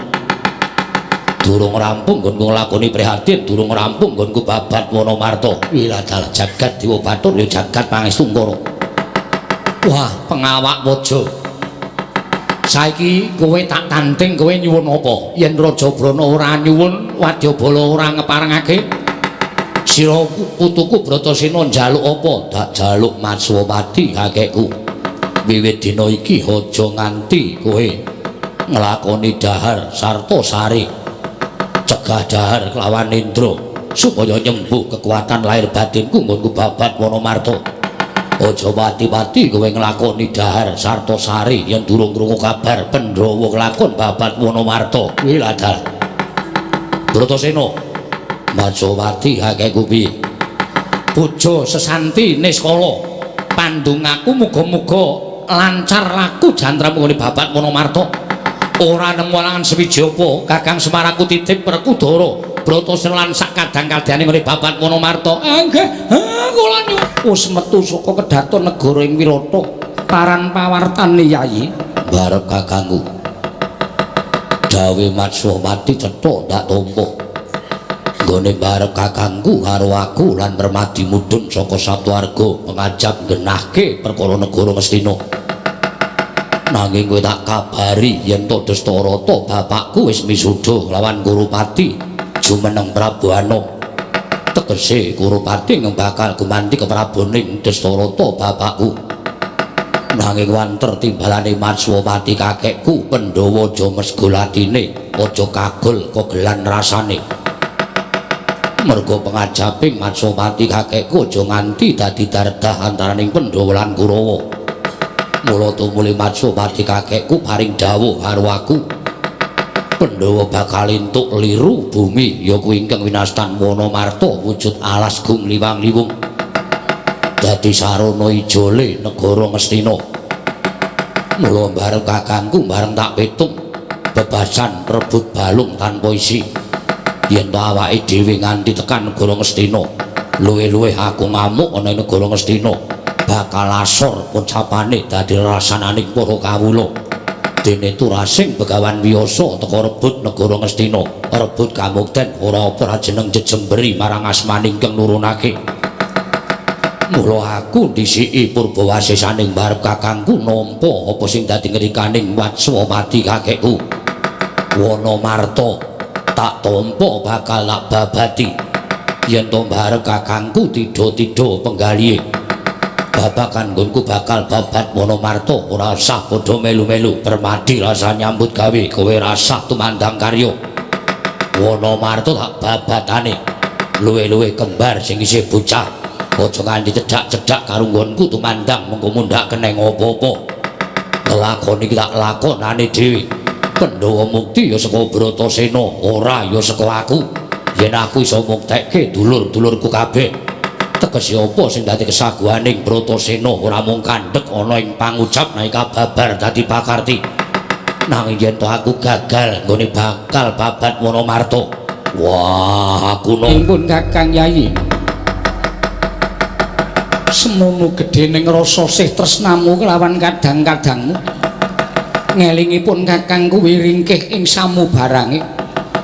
Durung rampung nggonku nglakoni prihatin, durung rampung nggonku babat Wanamarta. Wiladal jagat Dewa Bathara ya jagat Pangestu Ngara. Wah, pengawak waja. Saiki kowe tak tanting kowe nyuwun apa? Yen Raja Brana ora nyuwun, wadyabala ora ngeparengake, sira putuku Bratasena njaluk apa? Tak jaluk Matswapati kakekku. Wiwit dina iki aja nganti kowe nglakoni dahar sarta sare. Cegah dahar kelawan Indra supaya nyembuh kekuatan lahir batinku nggonku babat Wanamarta. Aja pati-pati kowe nglakoni dahar sarta sari yen durung krungu kabar Pandhawa nglakon babat Wanamarta. Wiladal. Bratasena, Matswapati kakekku piye? Puja sesanti niskala. Pandungaku muga-muga lancar laku jantramu nggone babat Wanamarta. Ora nemu alangan sewiji apa, Kakang Semar aku titip Werkudara. Bratasena lan sak kadang-kadane nggone babat Wanamarta. Nggih, kula nyuwun. Wis metu saka kedaton negara ing Wirata, paran pawartane Yayi barep kakangku. Dawe Matswapati cetha ndak tampa. Nggone barep kakangku karo aku lan Permadi mudhun saka Saptawarga pengajap nggenahke perkara negara Ngastina. Nanging kowe tak kabari yen to Dastarata bapakku wis misuda lawan Kurupati jumeneng Prabu Anom. Tegese Kurupati bakal gumanti kepraboning Dastarata bapakku. Nanging wanter timbalane Matswapati kakekku Pandhawa aja mesgul atine, aja kagol kogelan rasane. Merga pengajaping Matswapati kakekku aja nganti dadi dardah antaraning Pandhawa lan Kurawa. Mula tumuli Matswapati kakekku paring dawuh karo aku. Pandhawa bakal entuk liru bumi ya kuwi ingkang winastan Wanamarta wujud alas gung liwang-liwung. Dadi sarana ijole negara Ngastina. Mula bareng kakangku bareng tak pitung bebasan rebut balung tanpa isi. Yen to awake dhewe nganti tekan negara Ngastina, luwih-luwih aku ngamuk ana ing negara Ngastina, bakal asor pocapane dadi rasananing para kawula. Dene turasing Begawan Wiyasa teka rebut negara Ngastina, rebut kamukten ora apa jeneng jejemberi marang asmaning kang nurunake. Mula aku dhisiki purbawasesaning barep kakangku nampa apa sing dadi ngrikaning Watswamati kakekku. Wanamarta tak tampa bakal tak babati. Yen to barep kakangku tidha-tidha penggalihe. Babakan nggonku bakal babat Wanamarta, ora usah padha melu-melu permadi rasa nyambut gawe, kowe rasah tumandang karya. Wanamarta tak babatane luwe-luwe kembar sing isih bocah, aja nganti cedhak-cedhak karo nggonku tumandang mengko mundhak keneng apa-apa. Lelakon iki tak lakonane dhewe. Pandhawa mukti ya saka Bratasena, ora ya saka aku. Yen aku iso muktekke dulur-dulurku kabeh, tegese apa sing dadi kesaguhaning Bratasena ora mung kandhek ana ing pangucap nalika babar dadi pakarti. Nanging yen to aku gagal nggone bakal babat Wanamarta, wah aku no. Impun Kakang Yayi, semono gedhening rasa sih tresnamu kelawan kadang-kadangmu. Ngelingipun Kakang kuwi ringkih ing samubarange.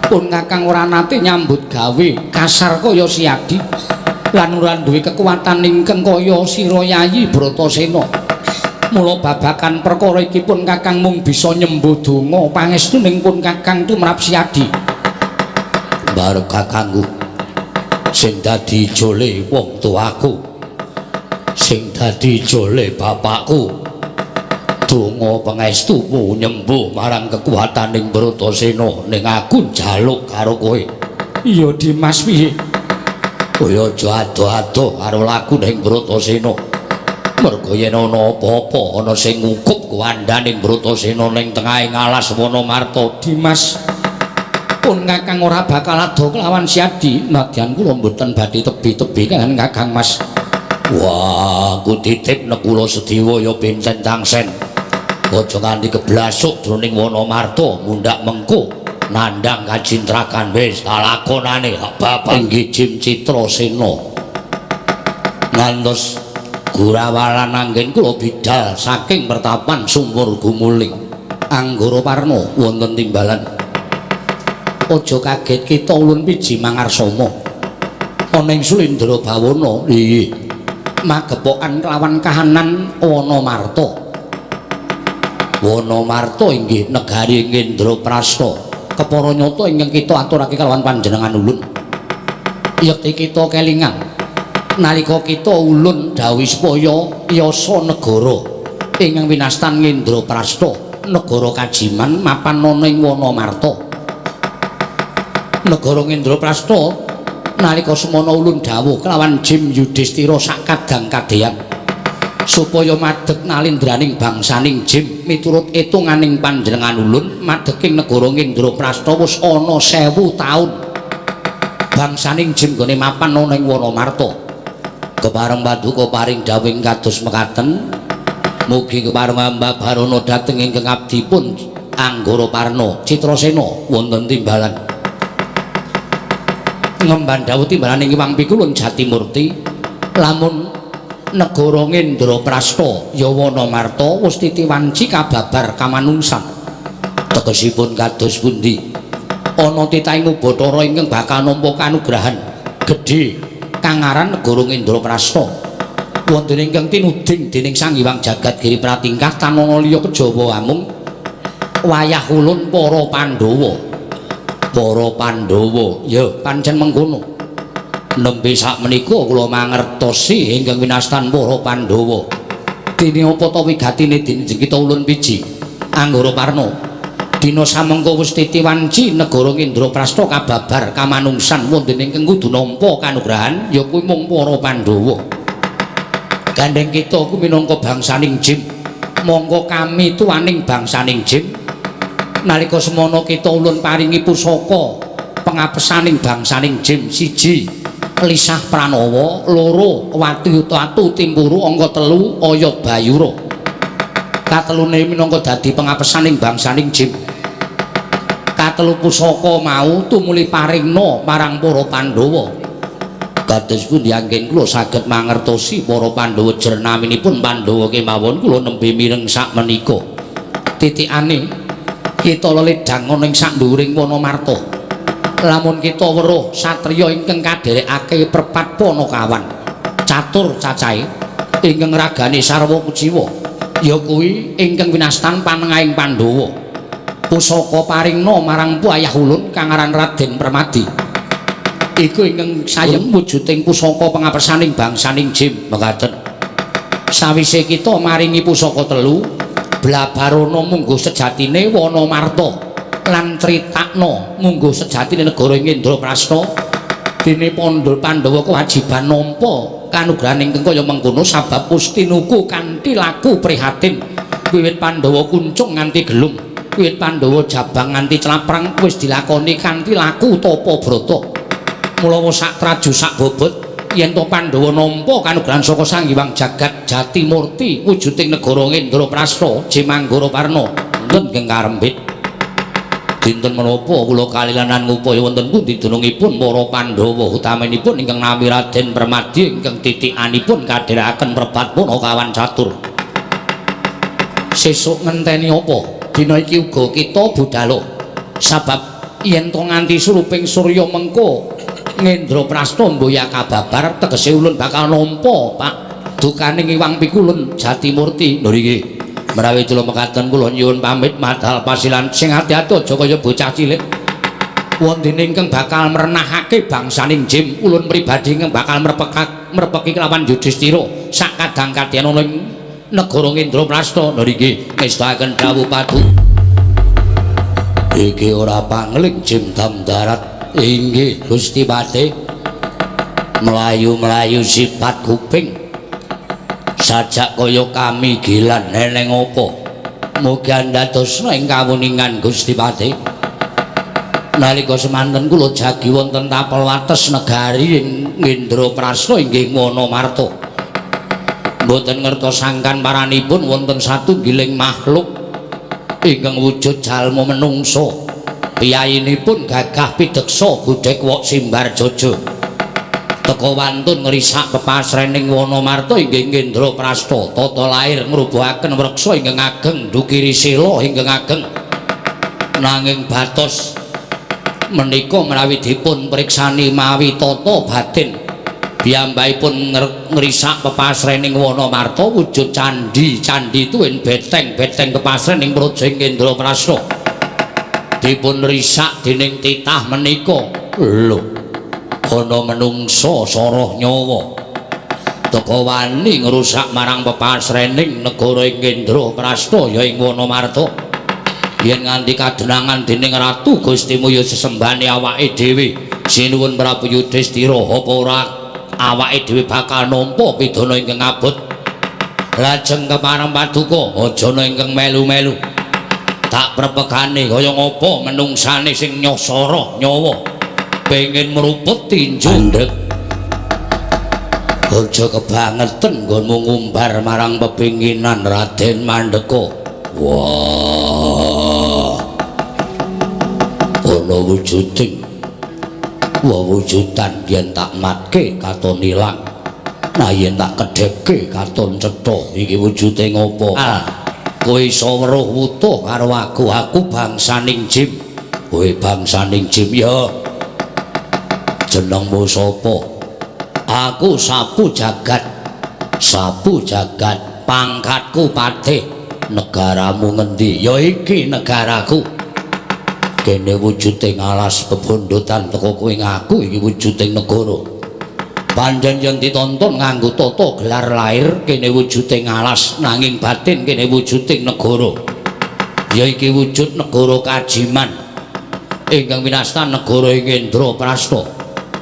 Pun Kakang ora nate nyambut gawe kasar kaya Siadi lan ora duwe kekuatan ingkang kaya sira Yayi Bratasena. Mula babakan perkara iki pun Kakang mung bisa nyembuh donga pangestuning pun Kakang tumrap Siadi. Barep kakangku sing dadi jole wong tuaku, sing dadi jole bapakku, donga pangestumu nyembuh marang kekuataning Bratasena ning aku njaluk karo kowe. Iya Dimas, piye? Kowe aja ado-ado karo laku ning Bratasena. Merga yen ana apa-apa ana sing ngukup kuwandhaning Bratasena ning tengahing alas Wanamarta. Dimas, pun Kakang ora bakal ado kelawan Siadi. Nadyan kula mboten badhe tebi-tebi kaliyan Kakang Mas. Wah, aku titip Nekula Sediwa ya benten tangsen. Aja nganti keblasuk jroning Wanamarta mundhak mengko nandhang kajintrakan. Wis tak lakonane hak bapak inggih Jim Citrasena. Ngantos gurawalan anggen kula bidal saking pertapan Sumur Gumuling Anggara Parna wonten timbalan. Aja kaget kita ulun piji mangarsama ana ing Sulindra Bawana. Iya, magepokan kelawan kahanan Wanamarta. Wanamarta inggih negari Indraprasta. Kepara nyata ingkang kita aturake kelawan panjenengan ulun. Yekti kita kelingan nalika kita ulun dawuhi supaya yasa negara ingkang winastan Indraprasta, negara kajiman mapan ana ing Wanamarta. Negara Indraprasta nalika semana ulun dawuh kelawan Jim Yudhistira sakadang kadeyan supaya madeg nalindraning bangsaning Jim miturut etunganing panjenengan ulun madeking negara Indraprasta wis ana 1000 taun bangsaning Jim gone mapan ana ing Wanamarta. Kepareng paduka paring dawuh kados mekaten, mugi kepareng hamba barono dhateng ingkang abdipun Anggara Parna Citrasena wonten timbalan. Ngemban dawuh timbalan ing Hyang Pikulun Jatimurti, lamun negara Indraprasta ya Wanamarta wis titiwanci kababar kamanungsan. Tegesipun kados pundi? Ana titahing Ubathara ingkang bakal nampa kanugrahan gedhe kang aran negara Indraprasta. Wonten ingkang tinuding dening Sang Hyang Jagat Giri Pratingkah tanana liya kejawa amung wayah ulun para Pandhawa. Para Pandhawa, ya pancen mengkono. Nembe sakmenika kula mangertosi ingkang winastan para Pandhawa. Dene apa ta wigatine dene kita ulun piji Anggara Parna? Dina samengko wis titiwanci negara Indraprasta kababar kamanungsan wonten ingkang kudu nampa kanugrahan ya kuwi mung para Pandhawa. Gandeng kita kuwi minangka bangsaning Jim, mongko kami tuaning bangsaning Jim. Nalika semana kita ulun paringi pusaka pengapesaning bangsaning Jim, siji Lisah Pranawa, loro Watu Tatu Timpuru, angka 3 Aya Bayura. Katelune minangka dadi pengapesaning bangsaning Jim. Katelu pusaka mau tumuli paringna marang para Pandhawa. Kados pundi anggen kula saged mangertosi para Pandhawa jernaminipun Pandhawa kemawon kula nembe mireng sakmenika. Titikane kita leledang ana ing sak nduwuring Wanamarta. Lamun kita weruh satriya ingkang kadherekake prepat Panakawan, catur cacahe ingkang ragane sarwa kuciwa, ya kuwi ingkang winastan panengahing Pandhawa. Pusaka paringna marang puayah ulun kang aran Raden Permadi. Iku ingkang sayem wujuding pusaka pangapersaning bangsaning Jim mekaten. Sawise kita maringi pusaka telu, blabarana mungguh sejatine Wanamarta lan critakna mungguh sejatine negara Indraprasta. Dene Pandhawa kewajiban nampa kanugrahan ingkang kaya mengkono sabab pustinuku kanthi laku prihatin. Wiwit Pandhawa kuncung nganti gelung, wiwit Pandhawa jabang nganti claprang wis dilakoni kanthi laku tapa brata. Mula sak traju sak bobot yen to Pandhawa nampa kanugrahan saka Sang Hyang Jagat Jatimurti wujuding negara Indraprasta Jimanggara Parna wonten ingkang karembit. Dinten menapa kula kalilanan ngupaya wonten pundi dunungipun para Pandhawa utaminipun ingkang nami Raden Permadi ingkang titikanipun kadherekaken prepat Panakawan catur. Sesuk ngenteni apa? Dina iki uga kita budhalo. Sabab yen to nganti suruping surya mengko Ngendraprasta mboya kababar tegese ulun bakal nampa Pak dukaning Iwang Pikulun Jatimurti. Lho iki menawi kula mekaten kula nyuwun pamit madal pasilan sing ati-ati aja kaya bocah cilik. Wondene ingkang bakal merenahake bangsaning Jim ulun pribadi ingkang bakal merepeki kelawan Yudhistira sak kadang kadyan ana ing negara Ngendraprasta. Lho iki ngestakaken dawuh padu. Iki ora pangling Jim Damdarat. Inggih Gusti Patih. Mlayu-mlayu sifat kuping sajak kaya kami gilan eneng apa. Mugi andadosna ing kawuningan Gusti Patih. Nalika semanten kula jagi wonten tapel wates negari ing Indraprasta inggih Wanamarta. Mboten ngertos sangkan paranipun wonten satunggiling makhluk ingkang wujud jalma menungsa. Piyayinipun gagah pideksa godhek wok simbar jaja. Teka wantun ngrisak pepasrening Wanamarta inggih Indraprasta. Tata lair ngrubuhaken wreksa ingkang ageng ndukiri sila ingkang ageng. Nanging batos menika menawi dipun priksani mawi tata batin piyambakipun ngrisak pepasrening Wanamarta wujud candhi-candhi tuwin beteng-beteng kepasrening praja Indraprasta. Dipun risak dening titah menika lho ana menungsa soroh nyawa teka wani ngrusak marang pepasrening negara ing Indraprasta ya ing Wanamarta. Yen nganti kadenangan dening Ratu Gusti Muya sesembahane awake dhewe sinuwun Prabu Yudhistira apa ora awake dhewe bakal nampa pidana ingkang abot. Lajeng kepareng paduka aja ana ingkang melu-melu. Tak prepegane kaya ngapa menungsane sing nyosoro nyawa pengen mruput tinju ndek. Aja kebangeten nggonmu ngumbar marang pepinginan Raden Mandeka. Wah, ana wujuding wewujudan yen tak matke katon ilang, nah yen tak kedhepke katon cetha. Iki wujude ngopo? Kowe iso weruh wutuh karo aku, aku bangsaning Jim. Kowe bangsaning Jim ya. Jenengmu sapa? Aku Sapu Jagat. Sapu Jagat, pangkatku patih. Negaramu ngendi? Ya iki negaraku. Kene wujuding alas bebondotan teko kowe ngaku iki wujuding negara. Pancen yen ditonton nganggo tata gelar lair kene wujuding alas, nanging batin kene wujuding negara. Ya iki wujud negara Kajiman ingkang winastan negara ing Indraprasta.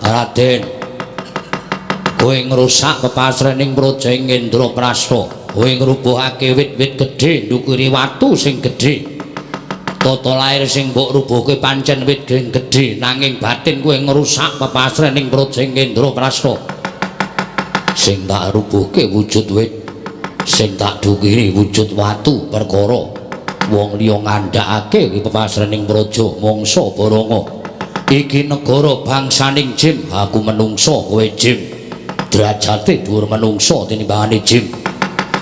Raden, kowe ngrusak pepasrening praja ing Indraprasta. Kowe ngrubuhake wit-wit gedhe ndukuri watu sing gedhe. Tata lair sing mbok rubuhke pancen wit gedhe, nanging batin kowe ngrusak pepasrening praja ing Indraprasta. Sing tak rubuhke wujud wit, sing tak dukiri wujud watu perkara wong liya ngandhakake pepasrening praja mangsa Baronga. Iki negara bangsaning Jim, aku menungsa kowe Jim. Derajate dhuwur menungsa tinimbangane Jim.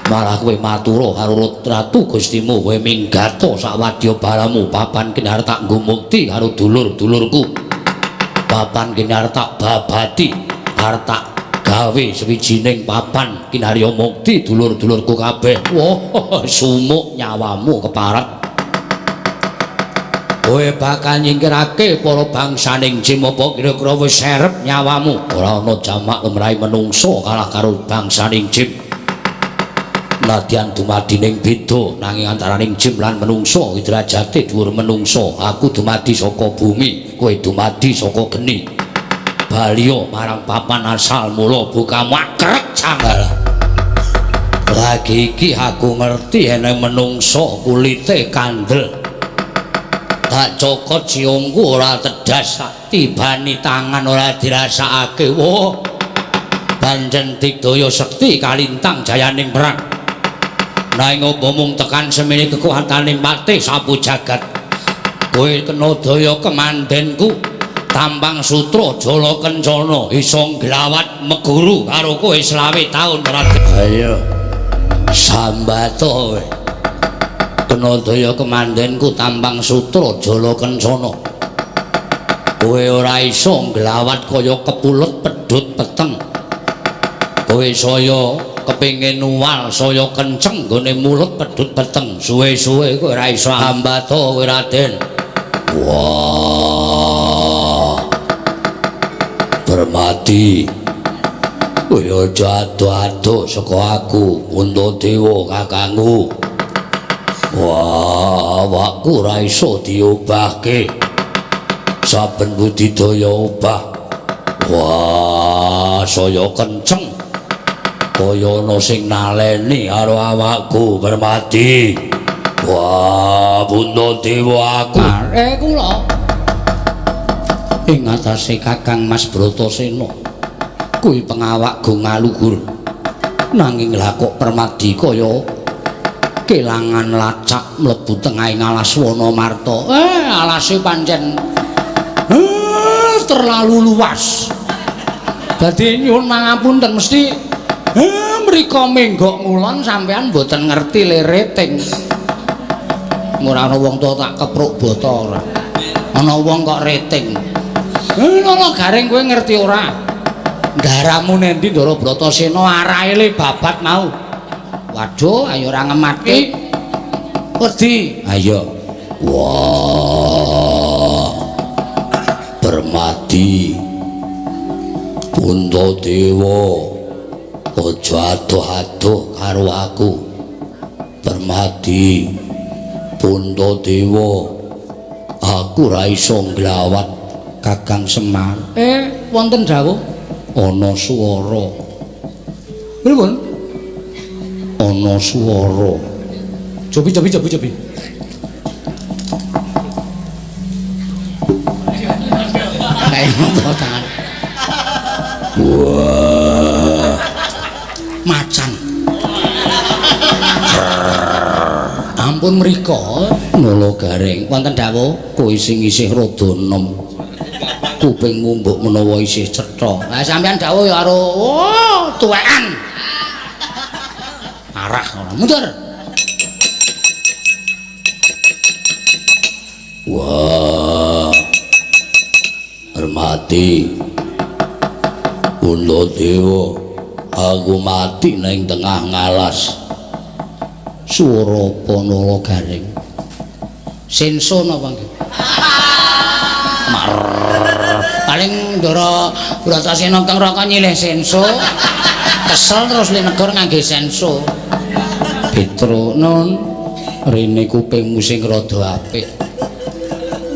Malah kowe matura karo Ratu Gustimu, kowe minggato sak wadya balamu, papan kene arep tak nggo mukti karo dulur-dulurku. Papan kene arep tak babati, arep tak gawe sewijining papan kinarya mukti dulur-dulurku kabeh. Wah, sumuk nyawamu keparat. Kowe bakal nyingkirake para bangsaning Jim, apa kira-kira wis serep nyawamu? Ora ana jamak lumrahe menungso kalah karo bangsaning Jim. Nadyan dumadining beda nanging antaraning jim lan menungso derajate dhuwur menungso. Aku dumadi saka bumi, kowe dumadi saka geni. Baliya marang papan asal mula bukamu akrek janggal. Lagi iki aku ngerti ene menungso kulite kandel. Tak cokot siungku ora tedas, tak tibani tangan ora dirasakake. Wah, pancen digdaya sekti kalintang jayaning perang. Nanging apa mung tekan semene kekuatane patih sapu jagat. Kowe kena daya kemandenku, tampang sutra jala kencana iso nglawat meguru karo kowe 25 taun ora. Ayo sambato kowe. Kena daya kemandenku tampang sutra jala kencana. Kowe ora iso nglawat kaya kepulut pedhut peteng. Kowe saya kepengin nuwal saya kenceng nggone mulut pedhut peteng. Suwe-suwe kowe ora iso hambato kowe Raden. Wah, Permati, kowe aja ado-ado saka aku Puntadewa kakangku. Wah, awakku ora iso diobahke. Saben budidaya obah. Wah, saya kenceng kaya ana sing naleni karo awakku Permati. Wah, Puntadewa aku. Are kula ing atase Kakang Mas Bratasena kuwi pengawak go ngaluhur. Nanging lha kok Permadi kaya kelangan lacak mlebu tengahing alas Wanamarta. Alase pancen terlalu luas. Dadi nyuwun mangapunten mesti mriko menggok ngulon sampean mboten ngerti lere ting. Ora ana wong tuwa tak kepruk bata ora. Ana wong kok reting. Lho garing kowe ngerti ora? Ndaramu nendi Ndara Bratasena arahe le babat mau. Waduh, ayo ora ngematke. Wedi. Ayo. Wah. Permati. Puntadewa. Aja adoh-adoh karo aku. Permati. Puntadewa. Aku ora iso nglawat Kakang Semar. Wonten dawuh ana swara. Pripun? Ana swara. Cobi cobi cobi cobi. Kae ngopo tangan. Wah. Macan. Ampun mriko nala garing. Wonten dawuh kowe sing isih rada enom. Kupingmu mbok menawa isih cetha. Lah sampean dawuh ya karo oh, tuwekan. Arah ngono. Mundur. Wah. Permati. Puntadewa, aku mati ning tengah ngalas. Swara apa nala garing? Senso napa nggih? Paling Ndara Bratasena kang raka nyilih senso. Kesel terus linegor ngangge senso. Petro nun rene kupingmu sing rada apik.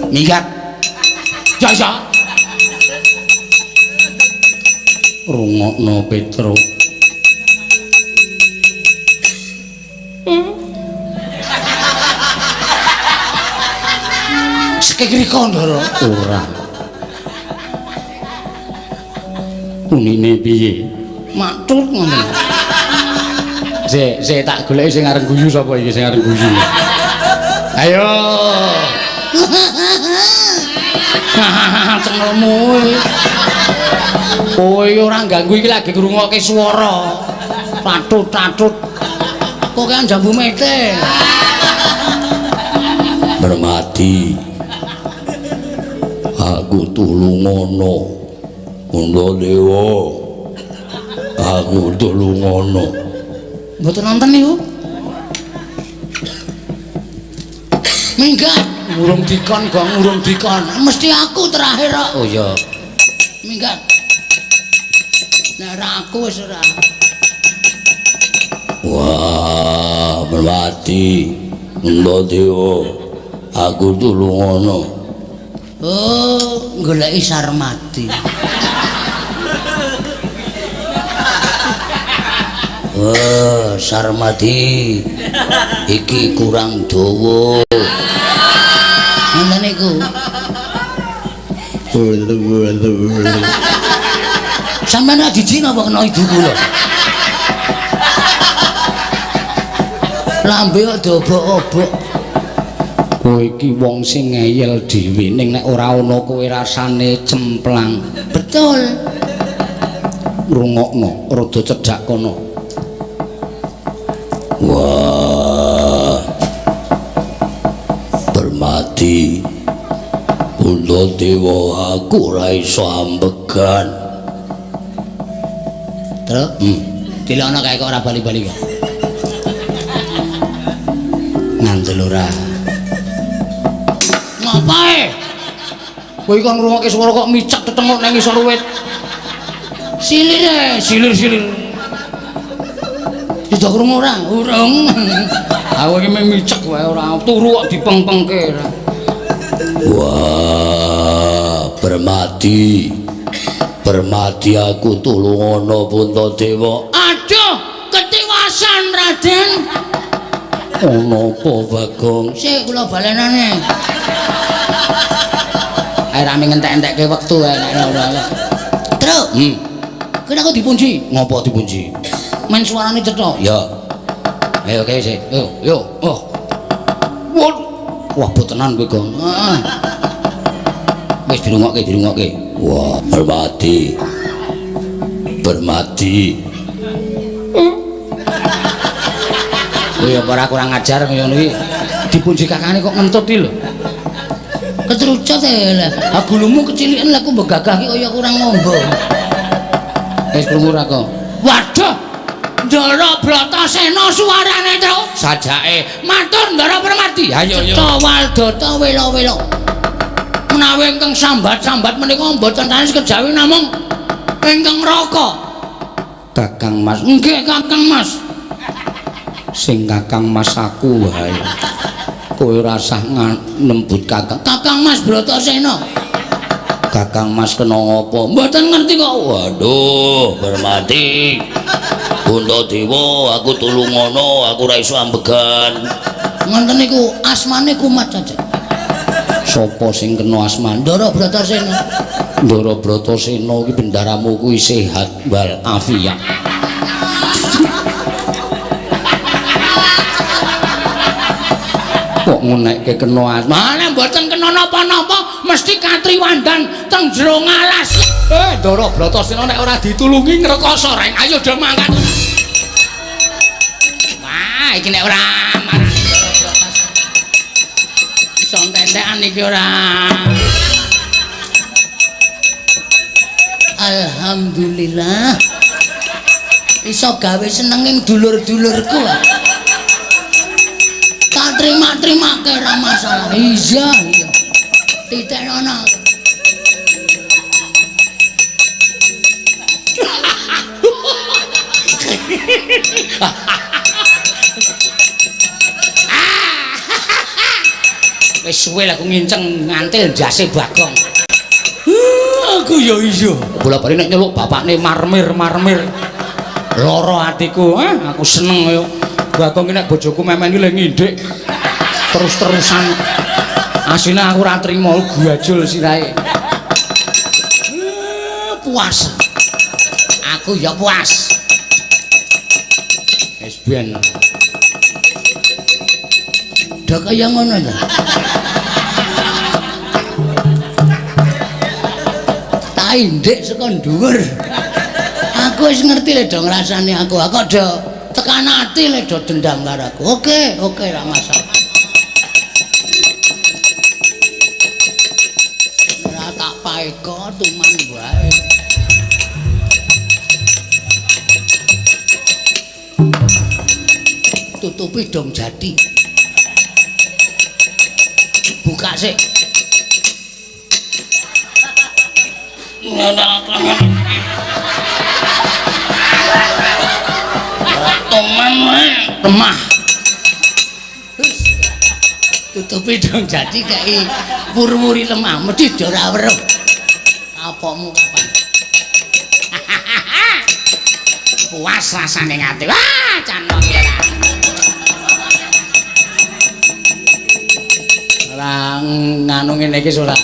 Minggat. Ya ya. Rungokno Petro. Sekiriko Ndara. Ora. Unine piye? Matur ngono. Sik, sik tak goleki sing arep guyu sapa iki sing arep guyu. Ayo. Cengelmu. Kowe ora ganggu iki lagi ngrungokke swara. Tatut-tatut. Kokean jambu mete. Permati. Aku tulungono. Puntadewa. Aku tulungono. Mboten nonton niku. Minggat, urung dikon, Gong, urung dikon. Mesti aku terakhir kok. Oh iya. Minggat. Nek ora aku wis ora. Wah, Permati. Puntadewa. Aku tulungono. Oh, goleki Sarmati. Oh, Sarmati. Iki kurang dawa. Ngoten niku. Sampeyan ra jijik napa kena ibu kula? Lambe kok diobok-obok. Kowe iki wong sing ngeyel dhewe ning nek ora ana kowe rasane cemplang. Betul. Rungokno, rada cedhak kono. Wah. Permati. Puntadewa aku ora iso ambegan. Terus, dilokno kae kok ora bali-bali kok. Ngandel ora. Ngapae? Kowe iki ngrungokke swara kok micek tetenguk nang ngisor wit. Silire, silir-silir. Sudah krungu ora? Urung. Aku iki micek wae ora turu kok dipengpengke. Wah, Permati. Permati aku tulungono Puntadewa. Aduh, ketiwasan Raden. Ana apa Bagong? Sik kula balenane. Ae rame ngentek-entekke wektu ae nek ora. Truk. Kene aku dipunji. Ngopo dipunji? Men suarane cetha. Ya. Ayo kae sik. Yo, yo. Oh. Wah, botenan kowe, Gong. Heeh. Wis dirungokke, dirungokke. Wah, Permati. Permati. Kowe ya ora kurang ajar kaya ngono iki. Dipunji kakane kok ngentut iki lho. Ketrucut e lah. Ha gulumu keciliken lha aku mbegagah iki kaya kurang ngombo. Wis krungu ra kok. Waduh. Ndara Bratasena suarane, Truk. Sajake matur Ndara Permati. Ayo yo. Cetha waldata wela-wela. Menawi ingkang sambat-sambat menika mboten sanes kejawi namung ingkang raka. Kakang Mas. Nggih, Kakang Mas. Sing Kakang Mas aku wae. Kowe ora usah nembut Kakang. Kakang Mas Bratasena. Kakang Mas kena ngopo? Mboten ngerti kok. Waduh, Permati. Puntadewa, aku tulungono, aku ora iso ambegan. Ngoten niku asmane kumat saja. Sopo sing kena asman? Ndara Bratasena. Ndara Bratasena iki bendaramu kuwi sehat wal afiat. Kok ngonekke kena asma? Lah mboten kena napa-napa, mesti katriwandan teng jero ngalas. Ndara Bratasena nek ora ditulungi ngrekoso reng. Ayo do mangkat. Wah, iki nek ora marani Ndara Bratasena. Iso entek-entekan iki ora. Alhamdulillah. Iso gawe senenging dulur-dulurku. Tak terima-terimake ora masalah. Iya, iya. Titik ana. Wis suwe lah aku nginceng ngantil jase Bagong. Aku ya iya. Bola-bali nek nyeluk bapakne marmir-marmir. Lara atiku, aku seneng yo. Bagong iki nek bojoku memen iki le ngindik terus-terusan. Asline aku ora trimo gajul sirahe. Puas. Aku ya puas. Wis ben. Dak kaya ngono ta. Tak indik saka dhuwur. Aku wis ngerti le do ngrasani aku. Aku do Tekan ati lek do dendam karo aku. Oke, oke ra masalah. Ora tak paeka tuman wae. Tutupi dong jadi. Buka sik. Tuman wae, lemah. Tutupi dong jadi kei wuri-wuri lemah, mesti ora weruh. Apokmu kapan? Puas rasane ngati. Wah, canon ya. Ora nganu ngene iki ora.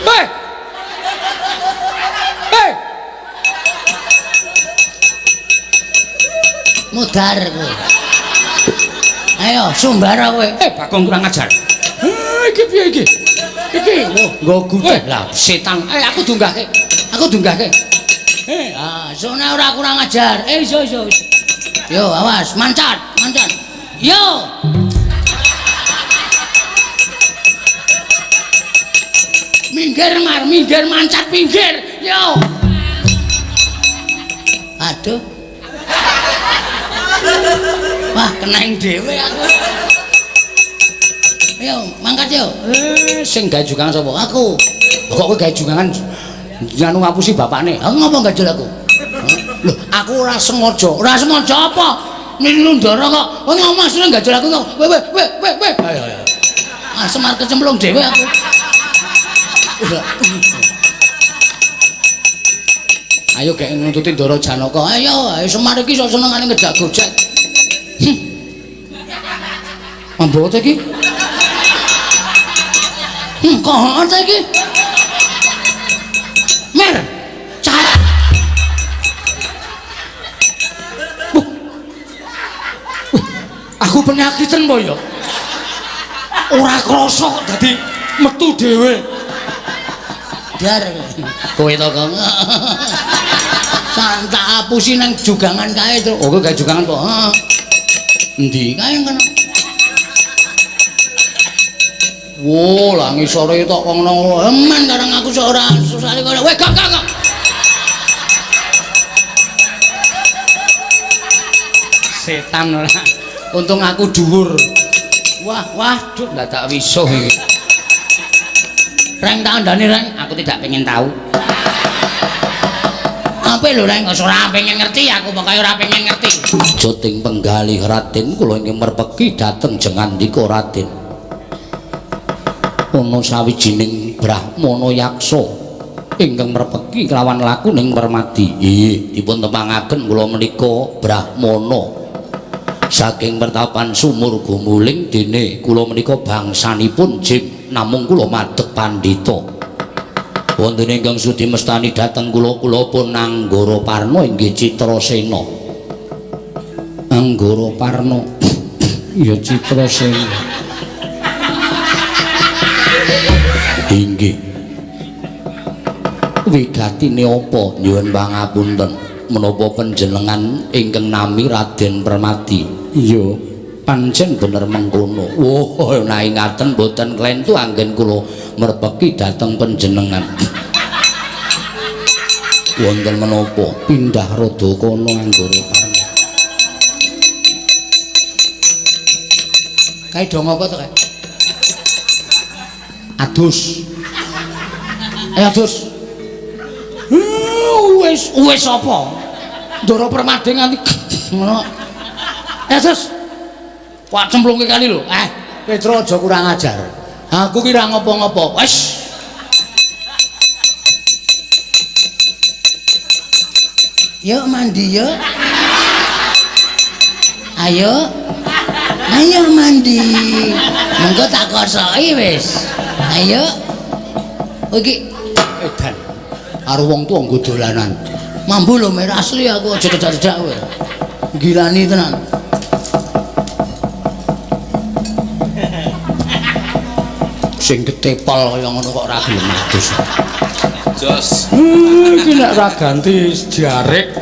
Hei! Hei! Mudar kowe. Ayo sumbara kowe. Bagong kurang ajar. Iki piye iki? Iki nggo gudeg lah setan. Aku dunggahke. Aku dunggahke. Ah, sone ora kurang ajar. Iso iso. Yo, awas, mancat, mancat. Yo. Minggir mar, minggir mancat pinggir. Yo. Aduh. Wah, keneng dhewe aku. Yo, mangkat yo. Sing gawe jugangan sapa? Aku. Kok kowe gawe jugangan nganu ngapusi bapakne? Aku ngopo gajul aku? Lho, aku ora sengaja. Ora sengaja apa? Niru ndara kok. Kowe ngomong asline gajul aku kok. We we we we we. Ayo ayo. Ah, Semar kecemplung dhewe aku. Ayo gek nuntuti Ndara Janaka. Ayo, ayo Semar iki iso senengane ngejak gojek. Mambo ta iki? Kok ta iki? Mer. Cah. Aku penyakiten po ya. Ora krasa kok dadi metu dhewe. Dar. Kowe to, Kang. Tak apusi nang jugangan kae, Tru. Oh, kowe gawe jugangan po? Heeh. Endi? Kae ngono. Wo, lah ngisore tok kono. Eman karang aku sok ora susah kono. Weh, gak gak gak. Setan ora. Untung aku dhuwur. Wah, wah, duh ndadak wisuh iki. Reng tak andani, Reng. Aku tidak pengen tahu. Apa lho, Reng? Ora pengen ngerti aku, pokoke ora pengen ngerti. Joting penggalih Raden kula ingkang merpeki dhateng jengandika Raden. Ana sawijining brahmana yaksa ingkang merpeki kelawan lakuning Permadi. Inggih, dipun tepangaken kula menika brahmana saking pertapan Sumur Gumuling dene kula menika bangsanipun jim namung kula madeg pandhita. Wonten ingkang sudi mestani dhateng kula, kula pun Anggara Parna inggih Citrasena. Anggara Parna ya Citrasena. Inggih. Wigatine apa nyuwun pangapunten menapa panjenengan ingkang nami Raden Permadi? Iya, pancen bener mengkono. Wah, nek ngaten mboten klentu anggen kula merpeki dhateng panjenengan. Wonten menapa pindah rada kono Anggara Parna. Kae do ngopo to kae? Adus. Ayo adus. Wis, wis apa? Ndara Permadi nganti ngono. Ayo adus. Pak cemplungke kali lho. Petro aja kurang ajar. Aku ki ora ngopo-ngopo. Wis. Yuk mandi yuk. Ayo. Ayo mandi. Mengko tak kosoki wis. Ayo. Iki edan. Karo wong tuwa nggo dolanan. Mambu lho mer asli aku aja cedak-cedak kowe. Gilani tenan. Sing ketepol kaya ngono kok ora gelem adus. Jos. Iki nek ora ganti jarik.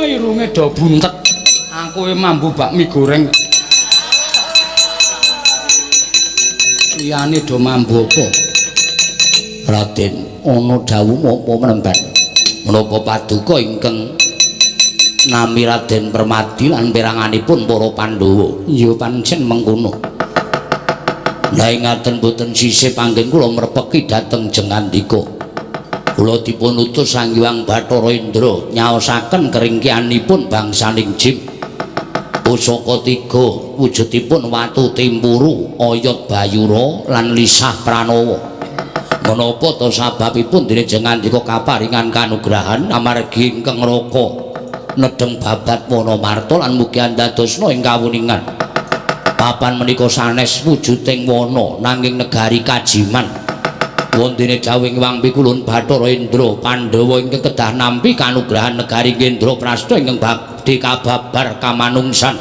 Irunge do buntet. Aku mambu bakmi goreng. Liyane do mambu apa? Raden, ana dawuh apa mremban? Menapa paduka ingkang nami Raden Permadi lan peranganipun para Pandhawa? Ya pancen mengkono. Lah ing ngaten boten sisih panggen kula mrepeki dhateng Jengandika. Kula dipun utus Sang Hyang Bathara Indra nyaosaken keringkianipun bangsaning Jim. Pusaka tiga wujudipun watu timpuru, oyot bayura lan lisah pranawa. Menapa ta sababipun dene Jengandika kaparingan kanugrahan amargi ingkang raka nedheng babat Wanamarta lan mugi andadosna ing kawuningan. Papan menika sanes wujuding wana nanging negari kajiman. Wondene dawuh Hyang Pikulun Bathara Indra Pandhawa ingkang kedah nampi kanugrahan negari Indraprasta ingkang badhe kababar kamanungsan.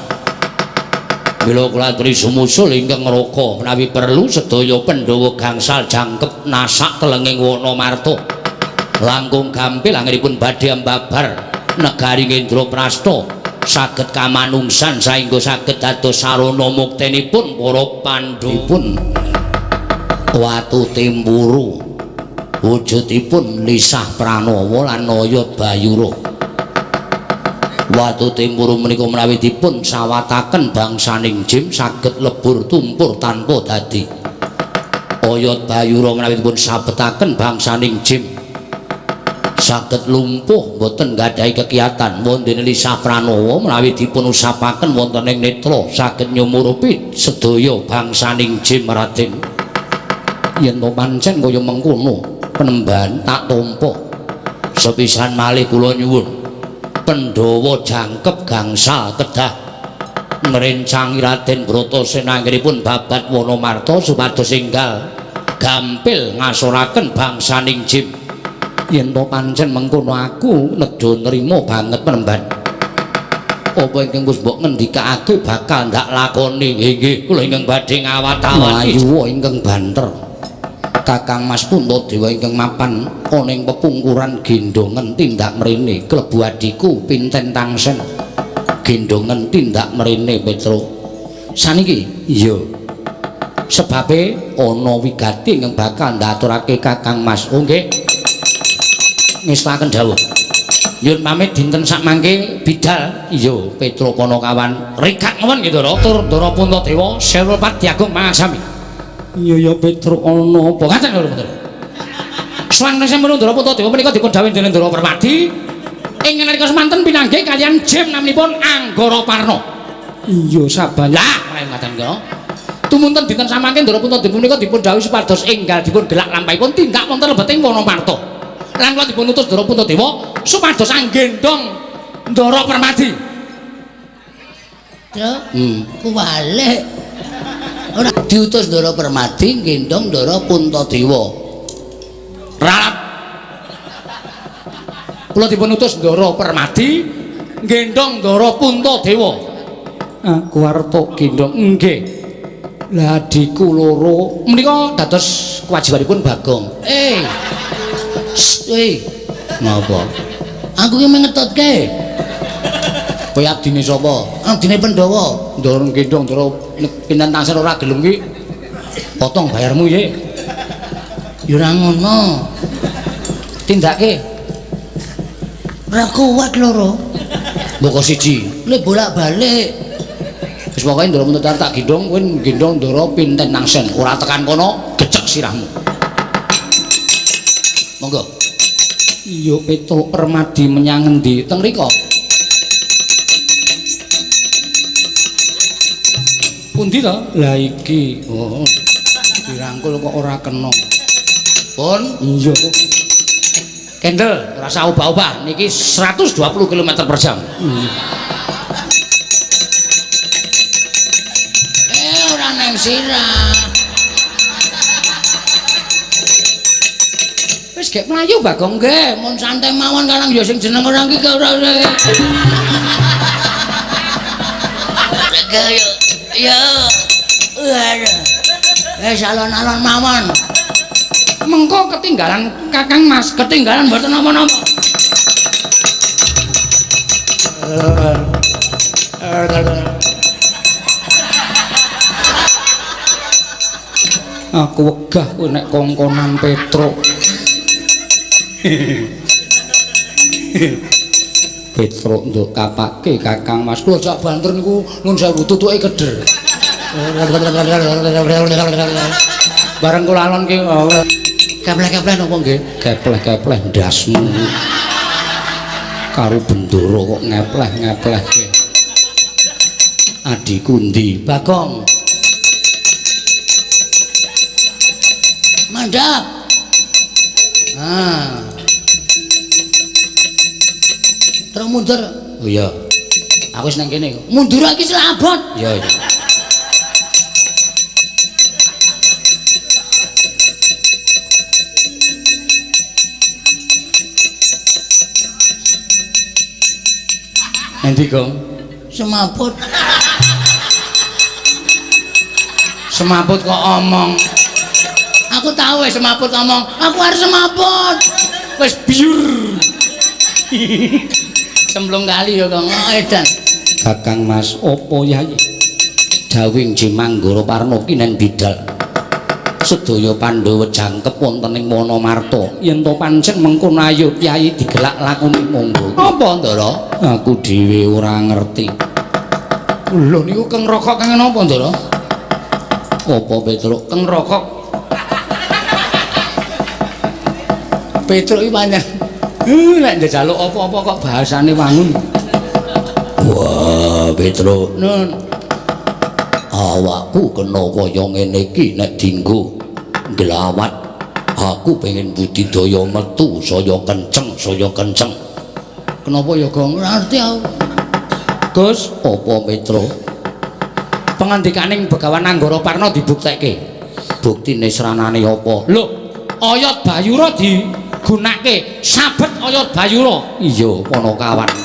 Mila kula aturi sumusul ingkang ngraka menawi perlu sedaya Pandhawa gangsal jangkep nasak telenging Wanamarta. Langkung gampil anggenipun badhe ambabar negari Indraprasta saged kamanungsan saengga saged dados sarana muktenipun para Pandhawipun. Watu timpuru wujudipun lisah pranawa lan oyot bayura. Watu timpuru menika menawi dipun sawataken bangsaning Jim saged lebur tumpur tanpa dadi. Oyot bayura menawi dipun sabetaken bangsaning Jim saged lumpuh boten nggadahi kekiatan. Wondene lisah pranawa menawi dipun usapaken wonten ing netra saged nyumurupi sedaya bangsaning Jim. Raden, yen to pancen kaya mengkono penemban tak tampa. Sepisan malih kula nyuwun Pandhawa jangkep gangsal kedah ngrencangi Raden Bratasena anggenipun babat Wanamarta supados enggal gampil ngasoraken bangsaning Jim. Yen to pancen mengkono aku nedha nrima banget penemban. Apa ingkang wis mbok ngendikake bakal ndak lakoni? Nggih, kula ingkang badhe ngawat-awati. Ayu ingkang banter. Kakang Mas Puntadewa ingkang mapan ana ing pepungkuran gendongen tindak mrene klebu adhiku Pinten Tangsen. Gendongen tindak mrene Petro. Saniki iya. Sebabe ana wigati ingkang bakal ndaturake Kakang Mas. Oh nggih. Ngestaken dawuh. Nyuwun pamit dinten sakmangke bidal. Iya, Petro Panakawan. Rikat mawon nggih Ndara. Tur Ndara Puntadewa Sewu Pati Agung Mangasami. Iya ya Petro ana apa? Ngaten lho Petro. Swangtese menawa Ndara Puntadewa menika dipun dawuhi dening Ndara Permadi ing nalika semanten pinanggih kaliyan Jim naminipun Anggara Parna. Iya saban. Lah, ngaten kok. Tumunten dinten samangke Ndara Puntadewa menika dipun dawuhi supados enggal dipun gelak lampahipun tindak wonten lebeting Wanamarta. Lan kula dipun utus Ndara Puntadewa supados anggendhong Ndara Permadi. Tru, kuwalik. Ora diutus Ndara Permadi nggendhong Ndara Puntadewa. Ralat. Kula dipun utus Ndara Permadi nggendhong Ndara Puntadewa. Aku arep tok gendhong. Nggih. Lah adhiku loro menika dados kewajibanipun Bagong. Hei, Ngapa? Aku ki mengetutke. Kowe abdine sapa? Abdine Pandhawa. Ndara gendhong Ndara Pinten Tangsen ora gelem ki. Potong bayarmu ye. Ya ora ngono. Tindake. Ora kuat loro. Mboko siji. Le bolak-balik. Wis pokoke Ndara Puntadewa tak gendhong kowe gendhong Ndara Pinten Tangsen. Ora tekan kono gecek sirahmu. Monggo. Iya Petro Permadi menyang ngendi? Teng riko. Pundi to? Lah iki. Oh. Dirangkul kok ora kena. Pun iya. Kendel ora usah obah-obah niki 120 km per jam. Ora neng sirah. Wis gek mlayu Bagong nggih, mun santai mawon karang ya sing jeneng orang iki ora. Ya. Ya. Wis alon-alon mawon. Mengko ketinggalan Kakang Mas, Ketinggalan mboten napa-napa. Aku wegah kowe nek kongkonan Petruk. Petruk nduk kapake Kakang Mas. Kula jak banter niku nun sewu tutuke keder. Bareng kula alon ki Kepleh-kepleh napa nggih? Kepleh-kepleh ndasmu. Karo bendoro kok ngepleh-ngeplehke. Adhiku ndi? Bagong. Mandhap. Ah. Terus mundur. Oh iya. Aku wis nang kene kok. Mundur iki selak abot. Iya, iya. Endi, Gong? Semaput. Semaput kok omong. Aku tahu wis semaput omong. Aku harus semaput. Wis biur. Cemplung kali ya, Gong. Oh, edan. Kakang Mas, opo Yai? Dawing Jimanggara Parna kinen bidal. Sedaya Pandhawa jangkep wonten ing Wanamarta. Yen to pancen mengkono ayo Kyai digelak lakune monggo. Apa, Ndara? Aku dhewe ora ngerti. Lho niku keng rokok keng napa, Ndara? Apa Petruk? Keng rokok. Petruk iki pancen nek njaluk apa-apa kok bahasane wangun. Wah, Petruk. Nun. Awakku kena kaya ngene iki nek dinggo nglawat. Aku pengen budidaya metu saya kenceng, saya kenceng. Kenapa ya, Gong? Ora ngerti aku. Gus, apa Petruk? Pengandikaning Begawan Anggara Parna dibuktekke. Buktine sranane apa? Lho, oyot Bayura digunake, sabet oyot Bayura. Iya, Panakawan.